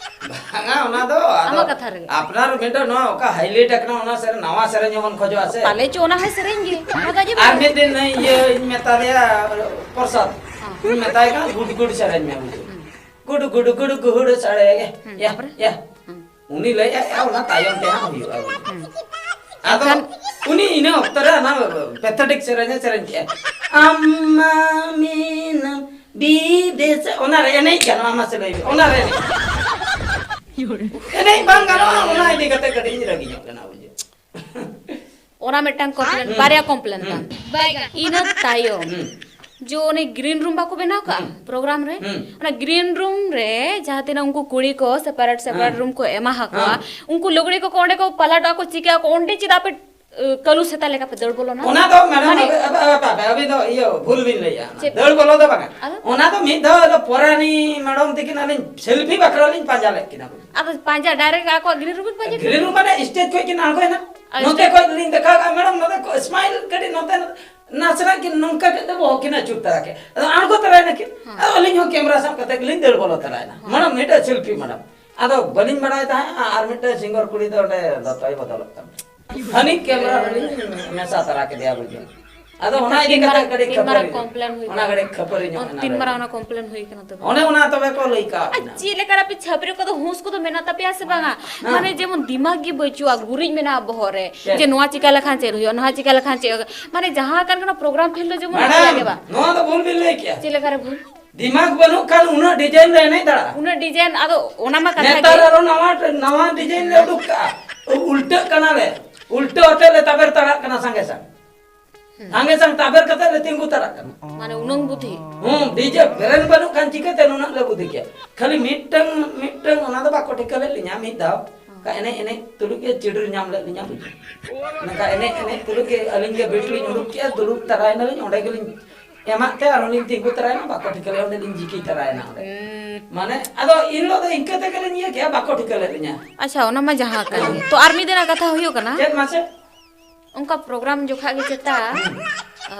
ᱵᱟᱝᱟ, ᱚᱱᱟ ᱫᱚ ᱟᱫᱚ ᱟᱢᱟᱜ ᱠᱟᱛᱷᱟ ᱨᱮᱜᱮ᱾ ᱟᱯᱱᱟᱨ ᱢᱤᱫᱴᱟᱝ ᱱᱚᱣᱟ ᱚᱠᱟ highlight ᱟᱠᱟᱱᱟ, ᱚᱱᱟ ᱥᱮᱨᱮᱧ, ᱱᱟᱣᱟ ᱥᱮᱨᱮᱧ ᱦᱚᱸᱵᱚᱱ ᱠᱷᱚᱡᱚᱜᱼᱟ ᱥᱮ᱾ ᱯᱟᱞᱮ ᱪᱚ ᱚᱱᱟ ᱦᱚᱸᱭ ᱥᱮᱨᱮᱧ ᱜᱮ, ᱚᱱᱟ ᱫᱚ ᱟᱸᱡᱚᱢ ᱟᱨ ᱢᱮ᱾ ᱢᱤᱫ ᱫᱤᱱ ᱱᱩᱭ ᱤᱭᱟᱹᱧ ᱢᱮᱛᱟ ᱫᱮᱭᱟ, ᱯᱨᱚᱥᱟᱫᱽ᱾ ᱦᱚᱸ᱾ ᱤᱧ ᱢᱮᱛᱟᱭ ᱠᱟᱱᱟ, "ᱜᱩᱰ ᱜᱩᱰ ᱥᱮᱨᱮᱧ ᱢᱮ", ᱵᱩᱡᱷᱟᱹᱣ᱾ ᱦᱩᱸ᱾ ᱜᱩᱰ ᱜᱩᱰ ᱜᱩᱰ ᱜᱩᱦᱩᱲ ᱥᱟᱲᱮ ᱜᱮ᱾ ᱦᱩᱸ, ᱭᱟ, ᱛᱟᱯᱚᱨᱮ? ᱭᱟ᱾ ᱦᱩᱸ᱾ ᱩᱱᱤ ᱞᱟᱹᱭᱮᱫᱼᱟᱭ, "ᱚᱱᱟ ᱛᱟᱭᱚᱢ ᱛᱮ ᱦᱟᱸᱜ ᱦᱩᱭᱩᱜᱼᱟ", ᱵᱩᱡᱷᱟᱹᱣ᱾ ᱦᱩᱸ᱾ ᱟᱫᱚ ᱮᱱᱠᱷᱟᱱ ᱩᱱᱤ ᱤᱱᱟᱹ ᱚᱠᱛᱚ ᱨᱮ ᱚᱱᱟ pathetic ᱥᱮᱨᱮᱧ ᱮ ᱥᱮᱨᱮᱧ ᱠᱮᱜᱼᱟ᱾ "ᱟᱢ ᱢᱟ ᱢᱮᱱᱟᱢ ᱵᱤᱫᱮᱥ", ᱚᱱᱟᱨᱮ ᱮᱱᱮᱡ ᱜᱟᱱᱚᱜᱼᱟ, ᱢᱟᱥᱮ ᱞᱟᱹᱭ ᱢᱮ, ᱚᱱᱟᱨᱮ ᱮᱱᱮᱡ᱾ ᱮᱱᱮᱡ ᱵᱟᱝ ᱜᱟᱱᱚᱜᱼᱟ, ᱚᱱᱟ ᱤᱫᱤ ᱠᱟᱛᱮ ᱠᱟᱹᱴᱤᱡ ᱤᱧ ᱨᱟᱹᱜᱤ ᱧᱚᱜ ᱞᱮᱱᱟ, ᱵᱩᱡᱷᱟᱹᱣ᱾ ᱚᱱᱟ ᱢᱤᱫᱴᱟᱝ complain, ᱦᱩᱸ᱾ ᱵᱟᱨᱭᱟ complain ᱦᱩᱸ᱾ ᱛᱟᱢ᱾ ᱤᱱᱟᱹ ᱛᱟᱭᱚᱢ, ᱦᱩᱸ᱾ ᱡᱚ ᱚᱱᱮ green room ᱵᱟᱠᱚ ᱵᱮᱱᱟᱣ ᱠᱟᱜᱼᱟ ᱦᱩᱸ᱾ program ᱨᱮ? ᱦᱩᱸ᱾ ᱚᱱᱟ green room ᱨᱮ ᱡᱟᱦᱟᱸ ᱛᱤᱱᱟᱹᱜ ᱩᱱᱠᱩ ᱠᱩᱲᱤ ᱠᱚ separate, separate ᱦᱮᱸ᱾ room ᱠᱚ ᱮᱢᱟ ᱦᱟᱠᱚᱣᱟ, ᱦᱮᱸ᱾ ᱩᱱᱠᱩ ᱞᱩᱜᱽᱲᱤ ᱠᱚᱠᱚ ᱚᱸᱰᱮ ᱠᱚ ᱯᱟᱞᱟᱴᱚᱜᱼᱟ ᱠᱚ, ᱪᱤᱠᱟᱹᱜᱼᱟ ᱠᱚ, ᱚᱸᱰᱮ ᱪᱮᱫᱟᱜ ᱯᱮ ᱠᱟᱹᱞᱩ ᱥᱮᱛᱟ ᱞᱮᱠᱟ ᱯᱮ ᱫᱟᱹᱲ ᱵᱚᱞᱚᱱᱟ? ᱚᱱᱟ ᱫᱚ ᱢᱮᱰᱟᱢ ᱟᱵᱮ- ᱟᱵᱮ- ᱟᱵᱮ- ᱟᱵᱮ- ᱟᱹᱵᱤᱱ ᱫᱚ ᱤᱭᱟᱹ ᱵᱷᱩᱞ ᱵᱤᱱ ᱞᱟᱹᱭᱮᱜᱼᱟ᱾ ᱚᱱᱟ ᱪᱮᱫ? ᱫᱟᱹᱲ ᱵᱚᱞᱚ ᱫᱚ ᱵᱟᱝᱟ᱾ ᱟᱫᱚ? ᱚᱱᱟ ᱫᱚ ᱢᱤᱫ ᱫᱷᱟᱣ ᱟᱫᱚ ᱯᱚᱨᱟᱱᱤ ᱢᱮᱰᱟᱢ ᱛᱤᱠᱤᱱ ᱟᱹᱞᱤᱧ ᱥᱮᱞᱯᱷᱤ ᱵᱟᱠᱷᱨᱟ ᱞᱤᱧ ᱯᱟᱸᱡᱟ ᱞᱮᱫ ᱠᱤᱱᱟ᱾ ᱟᱫᱚ ᱯᱟᱸᱡᱟ ᱰᱟᱭᱨᱮᱠᱴ ᱟᱠᱚᱣᱟᱜ ᱜᱨᱤᱱ ᱨᱩᱢ ᱯᱟᱸᱡᱟ ᱠᱮᱫᱟ? ᱜᱨᱤᱱ ᱨᱩᱢ ᱢᱟᱱᱮ ᱥᱴᱮᱡ ᱠᱷᱚᱡ ᱠᱤᱱ ᱟᱬᱜᱚᱭᱮᱱᱟ᱾ ᱟᱨ ᱱᱚᱛᱮ stage- ᱠᱷᱚᱡ ᱞᱤᱧ ᱫᱮᱠᱷᱟᱣ ᱠᱟᱜᱼᱟ, ᱢᱮᱰᱟᱢ ᱱᱚᱛᱮ ᱠᱚ ᱥᱢᱟᱭᱤᱞ ᱠᱟᱹᱴᱤᱡ ᱱᱚᱛᱮ ᱱᱟᱥᱮᱱᱟᱜ ᱠᱤᱱ ᱱᱚᱝᱠᱟ ᱠᱟᱛᱮ ᱵᱚᱦᱚᱜ ᱠᱤᱱ ᱟᱹᱪᱩᱨ ᱛᱟᱨᱟ ᱠᱮᱫ᱾ ᱟᱫᱚ ᱟᱬᱜᱚ ᱛᱟᱨᱟᱭᱮᱱᱟ ᱠᱤᱱ᱾ ᱦᱮᱸ᱾ ᱟᱫᱚ ᱟᱹᱞᱤᱧ ᱦᱚᱸ ᱠᱮᱢᱨᱟ ᱥᱟᱵ ᱠᱟᱛᱮ ᱜᱮᱞᱤᱧ ᱫᱟᱹᱲ ᱵᱚᱞᱚ ᱛᱟᱨᱟᱭᱮᱱᱟ᱾ ᱦᱮᱸ᱾ ᱢᱮᱰᱟᱢ ᱢᱤᱫᱴᱮᱡ ᱥᱮᱞᱯᱷᱤ ᱢᱮᱰᱟᱢ᱾ ᱟᱫᱚ ᱵᱟᱹᱞᱤᱧ ᱵᱟᱲᱟᱭ ᱛᱟᱦᱮᱸᱫ, ᱟᱨ ᱢᱤᱫᱴᱮᱡ ᱥᱤᱝᱜᱚᱨ ᱠᱩᱲᱤ ᱫᱚ ᱚᱸᱰᱮ ᱫᱚᱛᱚᱭ ᱵᱚᱫᱚᱞᱚᱜ ᱠᱟᱱᱟ᱾ ᱦᱟᱹᱱᱤ ᱠᱮᱢᱨᱟ ᱨᱮᱞᱤᱧ ᱢᱮᱥᱟ ᱛᱟᱨᱟ ᱠᱮᱫᱮᱭᱟ ᱵᱩᱡᱷᱟᱹᱣ᱾ ᱟᱫᱚ ᱚᱱᱟ ᱤᱫᱤ ᱛᱤᱱ ᱠᱟᱛᱮ ᱢᱟᱨᱟᱝ ᱠᱟᱹᱴᱤᱡ ᱛᱤᱱ ᱢᱟᱨᱟᱝ ᱠᱷᱟᱹᱯᱟᱹᱨᱤ, ᱠᱚᱢᱯᱞᱮᱱ ᱦᱩᱭ ᱚᱱᱟ ᱠᱟᱱᱟ? ᱠᱟᱹᱴᱤᱡ ᱠᱷᱟᱹᱯᱟᱹᱨᱤ ᱧᱚᱜ ᱮᱱᱟ ᱛᱤᱱ ᱱᱚᱰᱮ᱾ ᱢᱟᱨᱟᱝ ᱚᱱᱟ ᱠᱚᱢᱯᱞᱮᱱ ᱦᱩᱭ ᱠᱟᱱᱟ ᱛᱚᱵᱮ? ᱚᱱᱮ ᱚᱱᱟ ᱛᱚᱵᱮ ᱠᱚ ᱞᱟᱹᱭ ᱠᱟᱣ ᱟᱨ ᱵᱤᱱᱟ᱾ ᱪᱮᱫ ᱞᱮᱠᱟ ᱨᱮ ᱟᱯᱮ ᱪᱷᱟᱹᱯᱨᱤ ᱠᱚᱫᱚ ᱦᱩᱸᱥ ᱠᱚᱫᱚ ᱢᱮᱱᱟᱜ ᱛᱟᱯᱮᱭᱟ ᱥᱮ ᱵᱟᱝᱟ? ᱦᱮᱸ᱾ ᱢᱟᱱᱮ ᱡᱮᱢᱚᱱ ᱫᱤᱢᱟᱜᱽ ᱜᱮ ᱵᱟᱹᱪᱩᱜᱼᱟ, ᱜᱩᱨᱤᱡ ᱢᱮᱱᱟᱜᱼᱟ ᱵᱚᱦᱚᱜ ᱨᱮ, ᱪᱮᱫ? ᱡᱮ ᱱᱚᱣᱟ ᱪᱤᱠᱟ ᱞᱮᱠᱷᱟᱱ ᱪᱮᱫ ᱦᱩᱭᱩᱜᱼᱟ, ᱱᱚᱣᱟ ᱪᱤᱠᱟ ᱞᱮᱠᱷᱟᱱ ᱪᱮᱫ ᱦᱩᱭᱩᱜᱼᱟ? ᱢᱟᱱᱮ ᱡᱟᱦᱟᱸ ᱠᱟᱱ ᱠᱟᱱᱟ ᱯᱨᱳᱜᱨᱟᱢ ᱯᱷᱤᱞᱰ ᱫᱚ ᱡᱮᱢᱚᱱ ᱟᱯᱮᱭᱟᱜ ᱜᱮ ᱢᱮᱰᱟᱢ, ᱵᱟᱝ? ᱱᱚᱣᱟ ᱫᱚ ᱵᱷᱩᱞ ᱵᱤᱱ ᱞᱟᱹᱭ ᱠᱮᱜᱼᱟ᱾ ᱪᱮᱫ ᱞᱮᱠᱟ ᱨᱮ ᱵᱷᱩᱞ? ᱫᱤᱢᱟᱜᱽ ᱵᱟᱹᱱᱩᱜ ᱠᱷᱟᱱ ᱩᱱᱟᱹᱜ ᱰᱤᱡᱟᱭᱤᱱ ᱞᱮ ᱮᱱᱮᱡ ᱫᱟᱲᱮᱭᱟᱜᱼᱟ᱾ ᱩᱱᱟᱹᱜ ᱰᱤᱡᱟᱭᱤᱱ, ᱟᱫᱚ ᱚᱱᱟ ᱢᱟ ᱠᱟᱛᱷᱟ ᱱᱮᱛᱟᱨ ᱜᱮ᱾ ᱟᱨᱚ ᱱᱟᱣᱟ, ᱱᱟᱣᱟ ᱰᱤᱡᱟᱭᱤᱱ ᱞᱮ ᱩᱰᱩᱠ ᱠᱟᱜᱼᱟ᱾ ᱩᱞᱴᱟᱹᱜ ᱠᱟᱱᱟᱞᱮ, ᱩᱞᱴᱟᱹ ᱟᱛᱮ ᱞᱮ ᱛᱟᱵᱮᱨ ᱛᱟᱲᱟᱜ ᱠᱟᱱᱟ ᱥᱟᱸᱜᱮ ᱥᱟᱝ᱾ ᱥᱟᱸᱜᱮ ᱥᱟᱝ ᱛᱟᱵᱮᱨ ᱠᱟᱛᱮ ᱞᱮ ᱛᱤᱸᱜᱩ ᱛᱟᱲᱟᱜ ᱠᱟᱱᱟ᱾ ᱢᱟᱱᱮ ᱩᱱᱟᱹᱝ ᱵᱩᱫᱷᱤ᱾ ᱦᱩᱸ, ᱰᱤᱡᱮ ᱵᱨᱮᱱ ᱵᱟᱹᱱᱩᱜ ᱠᱷᱟᱱ ᱪᱤᱠᱟᱹᱛᱮ ᱱᱩᱱᱟᱹᱜ ᱞᱮ ᱵᱩᱫᱷᱤ ᱠᱮᱭᱟ? ᱠᱷᱟᱹᱞᱤ ᱢᱤᱫᱴᱟᱝ, ᱢᱤᱫᱴᱟᱝ ᱚᱱᱟ ᱫᱚ ᱵᱟᱠᱚ ᱴᱷᱤᱠᱟᱹ ᱞᱮᱫ ᱞᱤᱧᱟ᱾ ᱢᱤᱫ ᱫᱷᱟᱣ ᱚᱱᱠᱟ ᱮᱱᱮᱡ ᱮᱱᱮᱡ ᱛᱩᱞᱩᱡ ᱜᱮ ᱪᱤᱰᱤᱨ ᱧᱟᱢ ᱞᱮᱫ ᱞᱤᱧᱟ, ᱵᱩᱡᱷᱟᱹᱣ᱾ ᱱᱚᱝᱠᱟ ᱮᱱᱮᱡ ᱮᱱᱮᱡ ᱛᱩᱞᱩᱡ ᱜᱮ ᱟᱹᱞᱤᱧ ᱜᱮ ᱵᱤᱴ ᱞᱤᱧ ᱩᱰᱩᱠ ᱠᱮᱜᱼᱟ, ᱫᱩᱲᱩᱵ ᱛᱟᱨᱟᱭᱮᱱᱟᱞᱤᱧ, ᱚᱸᱰᱮ ᱜᱮᱞᱤᱧ ᱮᱢᱟᱜ ᱛᱮ ᱟᱨᱦᱚᱸ ᱞᱤᱧ ᱛᱤᱸᱜᱩ ᱛᱟᱨᱟᱭᱮᱱᱟ, ᱵᱟᱠᱚ ᱴᱷᱤᱠᱟᱹ ᱞᱮᱫ, ᱚᱸᱰᱮ ᱞᱤᱧ ᱡᱤᱠᱤ ᱛᱟᱨᱟᱭᱮᱱᱟ ᱚᱸᱰᱮ᱾ ᱦᱩᱸ᱾ ᱢᱟᱱᱮ ᱟᱫᱚ ᱤᱱ ᱦᱤᱞᱳᱜ ᱫᱚ ᱤᱱᱠᱟᱹ ᱛᱮᱜᱮ ᱞᱤᱧ ᱤᱭᱟᱹ ᱠᱮᱜᱼᱟ, ᱵᱟᱠᱚ ᱴᱷᱤᱠᱟᱹ ᱞᱮᱫ ᱞᱤᱧᱟ᱾ ᱟᱪᱪᱷᱟ, ᱚᱱᱟ ᱢᱟ ᱡᱟᱦᱟᱸ ᱠᱟᱱ ᱜᱮ᱾ ᱛᱚ ᱟᱨ ᱢᱤᱫ ᱫᱤᱱᱟᱜ ᱠᱟᱛᱷᱟ ᱦᱩᱭᱩᱜ ᱠᱟᱱᱟ, ᱪᱮᱫ ᱢᱟᱥᱮ? ᱚᱱᱠᱟ ᱯᱨᱳᱜᱨᱟᱢ ᱡᱚᱠᱷᱟ ᱜᱮ ᱪᱮᱛᱟ, ᱚ,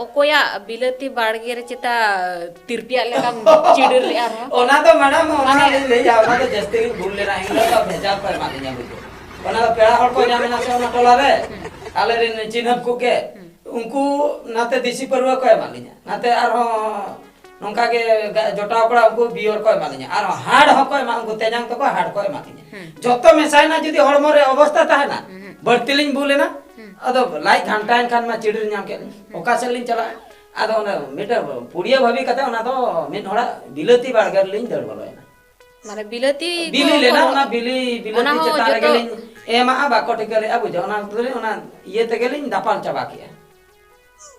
ᱚᱠᱚᱭᱟᱜ ᱵᱤᱞᱟᱹᱛᱤ ᱵᱟᱲᱜᱮ ᱨᱮ ᱪᱮᱛᱟ ᱛᱤᱨᱯᱤᱭᱟᱜ ᱞᱮᱠᱟᱢ ᱪᱤᱰᱤᱨ ᱞᱮᱜᱼᱟ ᱟᱨᱦᱚᱸ? ᱚᱱᱟ ᱫᱚ ᱢᱮᱰᱟᱢ, ᱚᱱᱟ ᱢᱟᱱᱮ ᱞᱤᱧ ᱞᱟᱹᱭᱟ, ᱚᱱᱟ ᱫᱚ ᱡᱟᱹᱥᱛᱤ ᱞᱤᱧ ᱵᱷᱩᱞ ᱞᱮᱱᱟ᱾ ᱤᱧ ᱫᱚ ᱵᱷᱮᱡᱟ ᱠᱚ ᱮᱢᱟ ᱞᱤᱧᱟ, ᱵᱩᱡᱷᱟᱹᱣ᱾ ᱚᱱᱟ ᱫᱚ ᱯᱮᱲᱟ ᱦᱚᱲ ᱠᱚ ᱧᱟᱢ ᱮᱱᱟ ᱥᱮ ᱚᱱᱟ ᱴᱚᱞᱟ ᱨᱮ, ᱟᱞᱮᱨᱮᱱ ᱪᱤᱱᱦᱟᱹᱯ ᱠᱚᱜᱮ, ᱩᱱᱠᱩ ᱱᱟᱛᱮ ᱫᱮᱥᱤ ᱯᱟᱹᱨᱣᱟᱹ ᱠᱚ ᱮᱢᱟ ᱞᱤᱧᱟ, ᱱᱟᱛᱮ ᱟᱨᱦᱚᱸ ᱱᱚᱝᱠᱟ ᱜᱮ ᱜᱟ-, ᱡᱚᱴᱟᱣ ᱠᱚᱲᱟ ᱩᱱᱠᱩ ᱵᱤᱭᱚᱨ ᱠᱚ ᱮᱢᱟ ᱞᱤᱧᱟ, ᱟᱨᱦᱚᱸ ᱦᱟᱰ ᱦᱚᱸᱠᱚ ᱮᱢᱟ, ᱩᱱᱠᱩ ᱛᱮᱧᱟᱝ ᱛᱟᱠᱚ ᱦᱟᱰ ᱠᱚ ᱮᱢᱟ ᱞᱤᱧᱟ᱾ ᱡᱚᱛᱚ ᱢᱮᱥᱟᱭᱮᱱᱟ, ᱡᱩᱫᱤ ᱦᱚᱲᱢᱚ ᱨᱮ ᱚᱵᱚᱥᱛᱟ ᱛᱟᱦᱮᱱᱟ, ᱵᱟᱹᱲᱛᱤ ᱞᱤᱧ ᱵᱩᱞ ᱮᱱᱟ, ᱟᱫᱚ ᱞᱟᱡ ᱜᱷᱟᱱᱴᱟᱭᱮᱱ ᱠᱷᱟᱱ ᱢᱟ ᱪᱤᱲᱤᱨ ᱧᱟᱢ ᱠᱮᱫ ᱞᱤᱧ, ᱚᱠᱟ ᱥᱮᱫ ᱞᱤᱧ ᱪᱟᱞᱟᱜᱼᱟ? ᱟᱫᱚ ᱚᱱᱟ ᱢᱤᱫᱴᱟᱝ ᱯᱩᱲᱤᱭᱟᱹ ᱵᱷᱟᱹᱵᱤ ᱠᱟᱛᱮ ᱚᱱᱟ ᱫᱚ ᱢᱤᱫ ᱦᱚᱲᱟᱜ ᱵᱤᱞᱟᱹᱛᱤ ᱵᱟᱲᱜᱮ ᱨᱮᱞᱤᱧ ᱫᱟᱹᱲ ᱵᱚᱞᱚᱭᱮᱱᱟ᱾ ᱢᱟᱱᱮ ᱵᱤᱞᱟᱹᱛᱤ ᱠᱚ ᱵᱤᱞᱤ ᱞᱮᱱᱟ, ᱠᱚ- ᱚᱱᱟ ᱵᱤᱞᱤ, ᱚᱱᱟ ᱵᱤᱞᱟᱹᱛᱤ ᱦᱚᱸ ᱪᱮᱛᱟᱱ ᱡᱚᱛᱚ- ᱨᱮᱜᱮᱞᱤᱧ ᱮᱢᱟᱜᱼᱟ, ᱵᱟᱠᱚ ᱴᱷᱤᱠᱟᱹ ᱞᱮᱫᱼᱟ, ᱵᱩᱡᱷᱟᱹᱣ, ᱚᱱᱟ ᱛᱮᱞᱤᱧ, ᱚᱱᱟ ᱤᱭᱟᱹ ᱛᱮᱜᱮᱞᱤᱧ ᱫᱟᱯᱟᱞ ᱪᱟᱵᱟ ᱠᱮᱜᱼᱟ᱾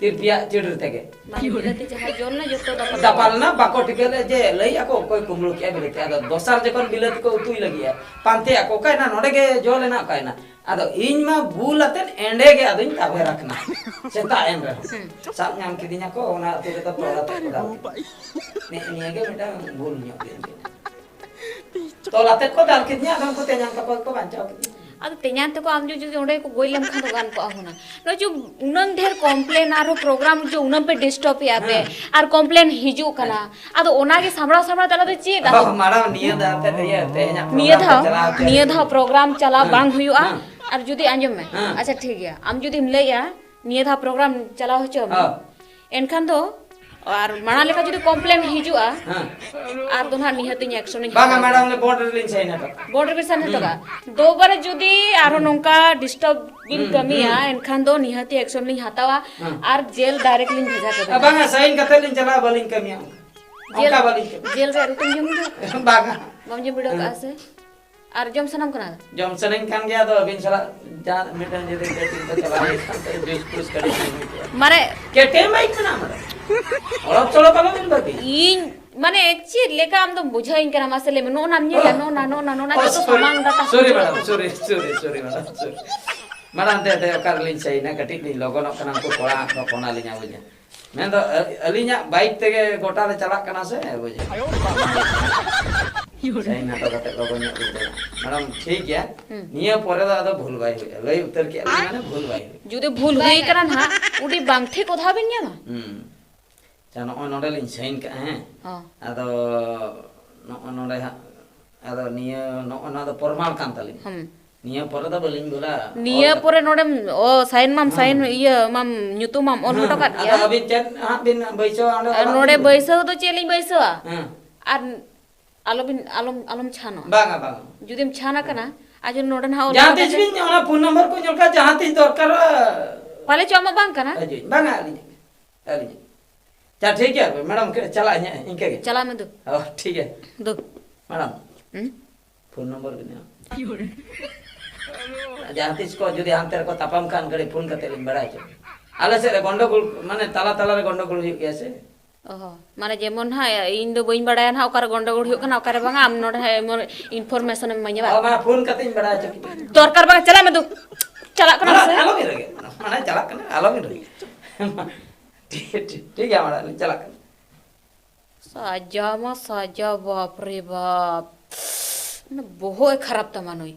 ᱛᱤᱨᱯᱤᱭᱟᱜ ᱪᱤᱲᱤᱨ ᱛᱮᱜᱮ᱾ ᱢᱟᱱᱮ ᱵᱤᱞᱟᱹᱛᱤ ᱡᱟᱦᱟᱸ ᱡᱚ ᱞᱮᱱᱟ ᱡᱚᱛᱚ ᱫᱟᱯᱟᱞ᱾ ᱫᱟᱯᱟᱞ ᱮᱱᱟ, ᱵᱟᱠᱚ ᱴᱷᱤᱠᱟᱹ ᱞᱮᱫ ᱡᱮ ᱞᱟᱹᱭ ᱟᱠᱚ ᱚᱠᱚᱭ ᱠᱩᱢᱵᱽᱲᱩ ᱠᱮᱜᱼᱟ ᱵᱤᱞᱟᱹᱛᱤ᱾ ᱟᱫᱚ ᱫᱚᱥᱟᱨ ᱡᱚᱠᱷᱚᱱ ᱵᱤᱞᱟᱹᱛᱤ ᱠᱚ ᱩᱛᱩᱭ ᱞᱟᱹᱜᱤᱫᱼᱟ, ᱯᱟᱱᱛᱮ ᱟᱠᱚ, ᱚᱠᱟᱭᱮᱱᱟ? ᱱᱚᱰᱮ ᱜᱮ ᱡᱚ ᱞᱮᱱᱟ, ᱚᱠᱟᱭᱮᱱᱟ? ᱟᱫᱚ ᱤᱧ ᱢᱟ ᱵᱩᱞ ᱟᱛᱮᱫ ᱮᱸᱰᱮ ᱜᱮ ᱟᱫᱚᱧ ᱛᱟᱵᱮᱨ ᱟᱠᱟᱱᱟ᱾ ᱥᱮᱛᱟᱜ ᱮᱱ ᱨᱮᱦᱚᱸ ᱥᱟᱵ ᱧᱟᱢ ᱠᱤᱫᱤᱧᱟ ᱠᱚ, ᱚᱱᱟ ᱟᱹᱛᱩ ᱨᱮᱫᱚ ᱛᱚᱞ ᱟᱛᱮᱫ ᱠᱚ ᱫᱟᱞ ᱠᱤᱫᱤᱧᱟ᱾ ᱱᱮᱜᱼᱮ ᱱᱤᱭᱟᱹ ᱜᱮ ᱢᱤᱫᱴᱟᱝ ᱵᱩᱞ ᱧᱚᱜ ᱜᱮ ᱤᱧ ᱫᱚ᱾ ᱛᱚᱞ ᱟᱛᱮᱫ ᱠᱚ ᱫᱟᱞ ᱠᱤᱫᱤᱧᱟ, ᱟᱫᱚ ᱩᱱᱠᱩ ᱛᱮᱧᱟᱝ ᱛᱟᱠᱚ ᱜᱮᱠᱚ ᱵᱟᱧᱪᱟᱣ ᱠᱤᱫᱤᱧᱟ᱾ ᱟᱫᱚ ᱛᱮᱧᱟᱝ ᱛᱟᱠᱚ ᱟᱢ ᱡᱩᱫᱤ ᱚᱸᱰᱮ ᱠᱚ ᱜᱚᱡ ᱞᱮᱱᱠᱷᱟᱱ ᱫᱚ ᱜᱟᱱ ᱠᱚᱜᱼᱟ ᱦᱩᱱᱟᱹᱝ᱾ ᱱᱚᱜᱼᱚᱭ ᱡᱮ ᱩᱱᱟᱹᱝ ᱰᱷᱮᱨ ᱠᱚᱢᱯᱞᱮᱱ ᱟᱨᱦᱚᱸ ᱯᱨᱳᱜᱨᱟᱢ ᱡᱮ ᱩᱱᱟᱹᱝ ᱯᱮ ᱰᱤᱥᱴᱟᱨᱵ ᱮᱫᱼᱟ ᱯᱮ ᱦᱮᱸ᱾ ᱟᱨ ᱠᱚᱢᱯᱞᱮᱱ ᱦᱤᱡᱩᱜ ᱠᱟᱱᱟ, ᱟᱫᱚ ᱚᱱᱟᱜᱮ ᱥᱟᱢᱵᱲᱟᱣ ᱥᱟᱢᱵᱲᱟᱣ ᱛᱟᱞᱟ ᱫᱚ ᱪᱮᱫ ᱟᱫᱚ? ᱚ, ᱢᱟᱲᱟᱝ ᱱᱤᱭᱟᱹ ᱫᱷᱟᱣ ᱛᱮᱫ ᱤᱭᱟᱹ ᱛᱮᱦᱮᱧᱟᱜ ᱱᱤᱭᱟᱹ program ᱫᱷᱟᱣ ᱠᱚ ᱪᱟᱞᱟᱣ ᱦᱚᱪᱚᱭ ᱱᱤᱭᱟᱹ ᱢᱮ᱾ ᱫᱷᱟᱣ ᱯᱨᱳᱜᱨᱟᱢ ᱪᱟᱞᱟᱣ ᱦᱮᱸ᱾ ᱵᱟᱝ ᱦᱩᱭᱩᱜᱼᱟ᱾ ᱦᱮᱸ᱾ ᱟᱨ ᱡᱩᱫᱤ ᱟᱸᱡᱚᱢ ᱢᱮ, ᱦᱮᱸ᱾ ᱟᱪᱪᱷᱟ ᱴᱷᱤᱠ ᱜᱮᱭᱟ, ᱟᱢ ᱡᱩᱫᱤᱢ ᱞᱟᱹᱭᱮᱜᱼᱟ ᱱᱤᱭᱟᱹ ᱫᱷᱟᱣ ᱯᱨᱳᱜᱨᱟᱢ ᱪᱟᱞᱟᱣ ᱦᱚᱪᱚ ᱢᱮ, ᱦᱮᱸ᱾ ᱮᱱᱠᱷᱟᱱ ᱫᱚ ᱟᱨ ᱢᱟᱲᱟᱝ ᱞᱮᱠᱟ ᱡᱩᱫᱤ ᱠᱚᱢᱯᱞᱮᱱ ᱦᱤᱡᱩᱜᱼᱟ, ᱦᱮᱸ᱾ ᱟᱨ ᱫᱚ ᱱᱟᱦᱟᱜ ᱱᱤᱦᱟᱹᱛᱤᱧ ᱮᱠᱥᱚᱱᱤᱧ ᱵᱟᱝᱟ ᱦᱟᱛᱟᱣ ᱢᱮᱰᱟᱢ, ᱜᱮᱭᱟ᱾ ᱞᱮ ᱵᱳᱨᱰ ᱨᱮᱞᱤᱧ ᱥᱟᱭᱤᱱ ᱦᱚᱴᱚ ᱠᱟᱜᱼᱟ᱾ ᱵᱳᱨᱰ ᱨᱮᱵᱤᱱ ᱥᱟᱭᱤᱱ ᱦᱚᱴᱚ ᱠᱟᱜᱼᱟ᱾ ᱫᱚᱵᱟᱨᱮ ᱡᱩᱫᱤ ᱟᱨᱦᱚᱸ ᱱᱚᱝᱠᱟ ᱰᱤᱥᱴᱟᱨᱵ ᱵᱤᱱ ᱦᱩᱸ, ᱠᱟᱹᱢᱤᱭᱟ, ᱦᱩᱸ᱾ ᱮᱱᱠᱷᱟᱱ ᱫᱚ ᱱᱤᱦᱟᱹᱛᱤ ᱮᱠᱥᱚᱱ ᱞᱤᱧ ᱦᱟᱛᱟᱣᱟ᱾ ᱦᱩᱸ᱾ ᱟᱨ ᱡᱮᱞ ᱰᱟᱭᱨᱮᱠᱴ ᱞᱤᱧ ᱵᱷᱮᱡᱟ ᱟᱨ ᱠᱟᱵᱤᱱᱟ᱾ ᱵᱟᱝᱟ, ᱥᱟᱭᱤᱱ ᱠᱟᱛᱮ ᱞᱤᱧ ᱪᱟᱞᱟᱜᱼᱟ, ᱵᱟᱹᱞᱤᱧ ᱠᱟᱹᱢᱤᱭᱟ ᱚᱱᱠᱟ᱾ ᱡᱮᱞ ᱚᱱᱠᱟ ᱵᱟᱹᱞᱤᱧ ᱠᱟᱹᱢᱤᱭᱟ᱾ ᱡᱮᱞ ᱨᱮ ᱨᱩᱴᱤᱢ ᱡᱚᱢ ᱫᱚ? ᱵᱟᱝᱟ᱾ ᱵᱟᱢ ᱡᱚᱢ ᱵᱤᱰᱟᱹᱣ ᱠᱟᱜᱼᱟ ᱥᱮ? ᱟᱨ ᱡᱚᱢ ᱥᱟᱱᱟᱢ ᱠᱟᱱᱟ? ᱡᱚᱢ ᱥᱟᱱᱟᱧ ᱠᱟᱱ ᱜᱮᱭᱟ, ᱟᱫᱚ ᱟᱹᱵᱤᱱ ᱥᱟᱞᱟᱜ ᱡᱟᱦᱟᱸ ᱢᱤᱫᱴᱟᱝ ᱡᱩᱫᱤ ᱫᱮᱴᱤᱝ ᱠᱚ ᱪᱟᱞᱟᱣ ᱦᱩᱭᱩᱜ ᱠᱷᱟᱱ ᱛᱟᱦᱞᱮ ᱡᱩᱥ ᱯᱷᱩᱥ ᱠᱟᱹᱴᱤᱡ ᱧᱩ ᱦᱩᱭ ᱠᱚᱜᱼᱟ᱾ ᱢᱟᱱᱮ ᱠᱮᱴᱮ ᱢᱟᱹᱭᱤᱠ ᱢᱮᱱᱟᱜᱼᱟ ᱢᱟᱱᱮ᱾ ᱚᱲᱚᱯ ᱥᱚᱲᱚᱯ ᱟᱞᱚᱵᱤᱱ ᱵᱟᱹᱜᱤ᱾ ᱤᱧ ᱢᱟᱱᱮ ᱪᱮᱫ ᱞᱮᱠᱟ ᱟᱢ ᱫᱚᱢ ᱵᱩᱡᱷᱟᱹᱣᱤᱧ ᱠᱟᱱᱟ ᱢᱟᱥᱮ ᱞᱟᱹᱭ ᱢᱮ? ᱱᱚᱜᱼᱚ ᱱᱟᱢ ᱧᱮᱞᱟ, ᱱᱚᱜᱼᱚ ᱱᱟ, ᱱᱚᱜᱼᱚ ᱱᱟ, ᱱᱚᱜᱼᱚ ᱱᱟ ᱡᱚᱛᱚ ᱥᱟᱢᱟᱝ ᱰᱟᱴᱟ ᱥᱚᱨᱤ ᱦᱟᱹᱥᱩ ᱢᱮᱰᱟᱢ, ᱠᱟᱱᱟ᱾ ᱥᱚᱨᱤ, ᱥᱚᱨᱤ, ᱥᱚᱨᱤ ᱢᱮᱰᱟᱢ, ᱥᱚᱨᱤ᱾ ᱢᱮᱰᱟᱢ, ᱫᱮ, ᱫᱮ, ᱚᱠᱟ ᱨᱮᱞᱤᱧ ᱥᱟᱭᱤᱱᱟ? ᱠᱟᱹᱴᱤᱡ ᱞᱤᱧ ᱞᱚᱜᱚᱱᱚᱜ ᱠᱟᱱᱟ, ᱩᱱᱠᱩ ᱠᱚᱲᱟ ᱦᱟᱸᱜ ᱠᱚ ᱯᱷᱳᱱ ᱟᱹᱞᱤᱧᱟ, ᱵᱩᱡᱷᱟᱹᱣ᱾ ᱢᱮᱱᱫᱚ, ᱟ-, ᱟᱹᱞᱤᱧᱟᱜ ᱵᱟᱭᱤᱠ ᱛᱮᱜᱮ ᱜᱚᱴᱟ ᱞᱮ ᱪᱟᱞᱟᱜ ᱠᱟᱱᱟ ᱥᱮ, ᱵᱩᱡᱷᱟᱹᱣ᱾ ᱥᱟᱭᱤᱱ ᱦᱚᱴᱚ ᱠᱟᱛᱮ ᱞᱚᱜᱚᱱ ᱧᱚᱜ ᱞᱤᱧ ᱪᱟᱞᱟᱜᱼᱟ᱾ ᱢᱮᱰᱟᱢ, ᱴᱷᱤᱠ ᱜᱮᱭᱟ᱾ ᱦᱩᱸ᱾ ᱱᱤᱭᱟᱹ ᱯᱚᱨᱮ ᱫᱚ ᱟᱫᱚ ᱵᱷᱩᱞ ᱵᱟᱭ ᱦᱩᱭᱩᱜᱼᱟ᱾ ᱞᱟᱹᱭ ᱩᱛᱟᱹᱨ ᱠᱮᱫ ᱞᱤᱧ ᱢᱟᱱᱮ ᱵᱷᱩᱞ ᱵᱟᱭ ᱦᱩᱭᱩᱜᱼᱟ᱾ ᱡᱩᱫᱤ ᱵᱷᱩᱞ ᱦᱩᱭ ᱠᱟᱱᱟ ᱱᱟᱦᱟᱜ, ᱩᱰᱤ ᱵᱟᱝ ᱴᱷᱤᱠ ᱚᱫᱷᱟ ᱵᱤᱱ ᱧᱟᱢᱟ᱾ ᱦᱩᱸ᱾ ᱟᱪᱪᱷᱟ, ᱱᱚᱜᱼᱚᱭ ᱱᱚᱰᱮ ᱞᱤᱧ ᱥᱟᱭᱤᱱ ᱠᱟᱜᱼᱟ, ᱦᱮᱸ᱾ ᱦᱚᱸ᱾ ᱟᱫᱚ ᱱᱚᱜᱼᱚᱭ ᱱᱚᱰᱮ ᱦᱟᱸᱜ, ᱟᱫᱚ ᱱᱤᱭᱟᱹ ᱱᱚᱜᱼᱚᱭ ᱱᱚᱣᱟ ᱫᱚ ᱯᱨᱚᱢᱟᱱ ᱠᱟᱱ ᱛᱟᱹᱞᱤᱧᱟ᱾ ᱦᱩᱸ᱾ ᱱᱤᱭᱟᱹ ᱯᱚᱨᱮ ᱫᱚ ᱵᱟᱹᱞᱤᱧ ᱵᱷᱩᱞᱟ᱾ ᱱᱤᱭᱟᱹ ᱚᱞ ᱠᱟᱛᱮ᱾ ᱯᱚᱨᱮ ᱱᱚᱰᱮᱢ, ᱚ, ᱥᱟᱭᱤᱱ ᱢᱟᱢ ᱥᱟᱭᱤᱱ, ᱦᱩᱸ᱾ ᱤᱭᱟᱹ ᱢᱟᱢ, ᱧᱩᱛᱩᱢ ᱢᱟᱢ ᱚᱞ ᱦᱩᱸ᱾ ᱦᱚᱴᱚ ᱠᱟᱫ ᱟᱫᱚ ᱜᱮᱭᱟ᱾ ᱟᱹᱵᱤᱱ ᱪᱮᱫ ᱦᱟᱸᱜ ᱵᱤᱱ ᱵᱟᱹᱭᱥᱟᱹᱣᱟ ᱚᱸᱰᱮ? ᱟᱨ ᱚᱞᱟᱜ ᱱᱚᱰᱮ ᱵᱤᱱ? ᱵᱟᱹᱭᱥᱟᱹᱣ ᱫᱚ ᱪᱮᱫ ᱞᱤᱧ ᱵᱟᱹᱭᱥᱟᱹᱣᱟ? ᱦᱮᱸ᱾ ᱟᱨ ᱟᱞᱚᱵᱤᱱ, ᱟᱞᱚᱢ, ᱟᱞᱚᱢ ᱪᱷᱟᱱᱚᱜᱼᱟ᱾ ᱵᱟᱝᱟ, ᱵᱟᱝᱟ᱾ ᱡᱩᱫᱤᱢ ᱪᱷᱟᱱ ᱟᱠᱟᱱᱟ, ᱟᱨ ᱡᱩᱫᱤ ᱱᱚᱰᱮ ᱱᱟᱦᱟᱜ ᱚᱞ ᱡᱟᱦᱟᱸ ᱠᱟᱛᱮ ᱛᱤᱥ ᱵᱤᱱ ᱚᱱᱟ ᱯᱷᱳᱱ ᱱᱟᱢᱵᱟᱨ ᱠᱚ ᱧᱮᱞ ᱠᱟᱜ, ᱡᱟᱦᱟᱸ ᱛᱤᱥ ᱫᱚᱨᱠᱟᱨᱚᱜᱼᱟ᱾ ᱯᱟᱞᱮ ᱪᱚ ᱟᱢᱟᱜ ᱵᱟᱝ ᱠᱟᱱᱟ? ᱦᱤᱡᱩᱜ᱾ ᱵᱟᱝᱟ, ᱟᱹᱞᱤᱧ, ᱟᱹᱞᱤᱧ᱾ ᱟᱪᱪᱷᱟ, ᱴᱷᱤᱠ ᱜᱮᱭᱟ, ᱢᱮᱰᱟᱢ, ᱪᱟᱞᱟᱜ ᱟᱹᱧ ᱦᱟᱸᱜ, ᱤᱱᱠᱟᱹ ᱜᱮ᱾ ᱪᱟᱞᱟᱜ ᱢᱮ ᱫᱩ᱾ ᱚ, ᱴᱷᱤᱠ ᱜᱮᱭᱟ᱾ ᱫᱩ᱾ ᱢᱮᱰᱟᱢ, ᱦᱩᱸ? ᱯᱷᱳᱱ ᱱᱚᱢᱵᱚᱨ ᱵᱤᱱ ᱮᱢᱟ᱾ ᱡᱟᱦᱟᱸ ᱛᱤᱥ ᱠᱚ ᱡᱩᱫᱤ ᱦᱟᱱᱛᱮ ᱨᱮᱠᱚ ᱛᱟᱯᱟᱢ ᱠᱷᱟᱱ, ᱠᱟᱹᱴᱤᱡ ᱯᱷᱳᱱ ᱠᱟᱛᱮ ᱞᱤᱧ ᱵᱟᱲᱟᱭ ᱦᱚᱪᱚ ᱵᱤᱱᱟ᱾ ᱟᱞᱮ ᱥᱮᱫ ᱨᱮ ᱜᱚᱱᱰᱚᱜᱳᱞ, ᱢᱟᱱᱮ ᱛᱟᱞᱟ ᱛᱟᱞᱟ ᱨᱮ ᱜᱚᱱᱰᱚᱜᱳᱞ ᱦᱩᱭᱩᱜ ᱜᱮᱭᱟ ᱥᱮ᱾ ᱚ, ᱢᱟᱱᱮ ᱡᱮᱢᱚᱱ ᱦᱟᱸᱜ ᱤᱧ ᱫᱚ ᱵᱟᱹᱧ ᱵᱟᱲᱟᱭᱟ ᱱᱟᱦᱟᱜ ᱚᱠᱟᱨᱮ ᱜᱚᱱᱰᱚᱜᱳᱞ ᱦᱩᱭᱩᱜ ᱠᱟᱱᱟ, ᱚᱠᱟᱨᱮ ᱵᱟᱝᱟ, ᱟᱢ ᱱᱚᱰᱮ ᱦᱟᱸᱜ ᱮᱢᱚᱱ information ᱮᱢ ᱤᱢᱟᱹᱧᱟ ᱚ, ᱵᱟᱝ? ᱢᱟ ᱯᱷᱳᱱ ᱠᱟᱛᱮ ᱤᱧ ᱵᱟᱲᱟᱭ ᱦᱚᱪᱚ ᱠᱮᱫ ᱢᱮᱭᱟ᱾ ᱫᱚᱨᱠᱟᱨ ᱵᱟᱝ, ᱪᱟᱞᱟᱜ ᱢᱮ ᱫᱩ, ᱪᱟᱞᱟᱜ ᱠᱟᱱᱟ ᱢᱟᱲᱟᱝ ᱥᱮ? ᱟᱞᱚᱵᱤᱱ ᱨᱟᱹᱜᱤ, ᱢᱟᱲᱟᱝ ᱪᱟᱞᱟᱜ ᱠᱟᱱᱟ, ᱟᱞᱚᱵᱤᱱ ᱨᱟᱹᱜᱤ᱾ ᱴᱷᱤᱠ, ᱴᱷᱤᱠ, ᱴᱷᱤᱠ ᱜᱮᱭᱟ, ᱢᱟᱲᱟᱝ ᱞᱤᱧ ᱪᱟᱞᱟᱜ ᱠᱟᱱᱟ᱾ ᱥᱟᱡᱟ ᱢᱟ ᱥᱟᱡᱟ, ᱵᱟᱯ ᱨᱮ ᱵᱟᱯ, ᱢᱟᱱᱮ ᱵᱚᱦᱚᱜ ᱮ ᱠᱷᱟᱨᱟᱯ ᱛᱟᱢᱟ ᱱᱩᱭ᱾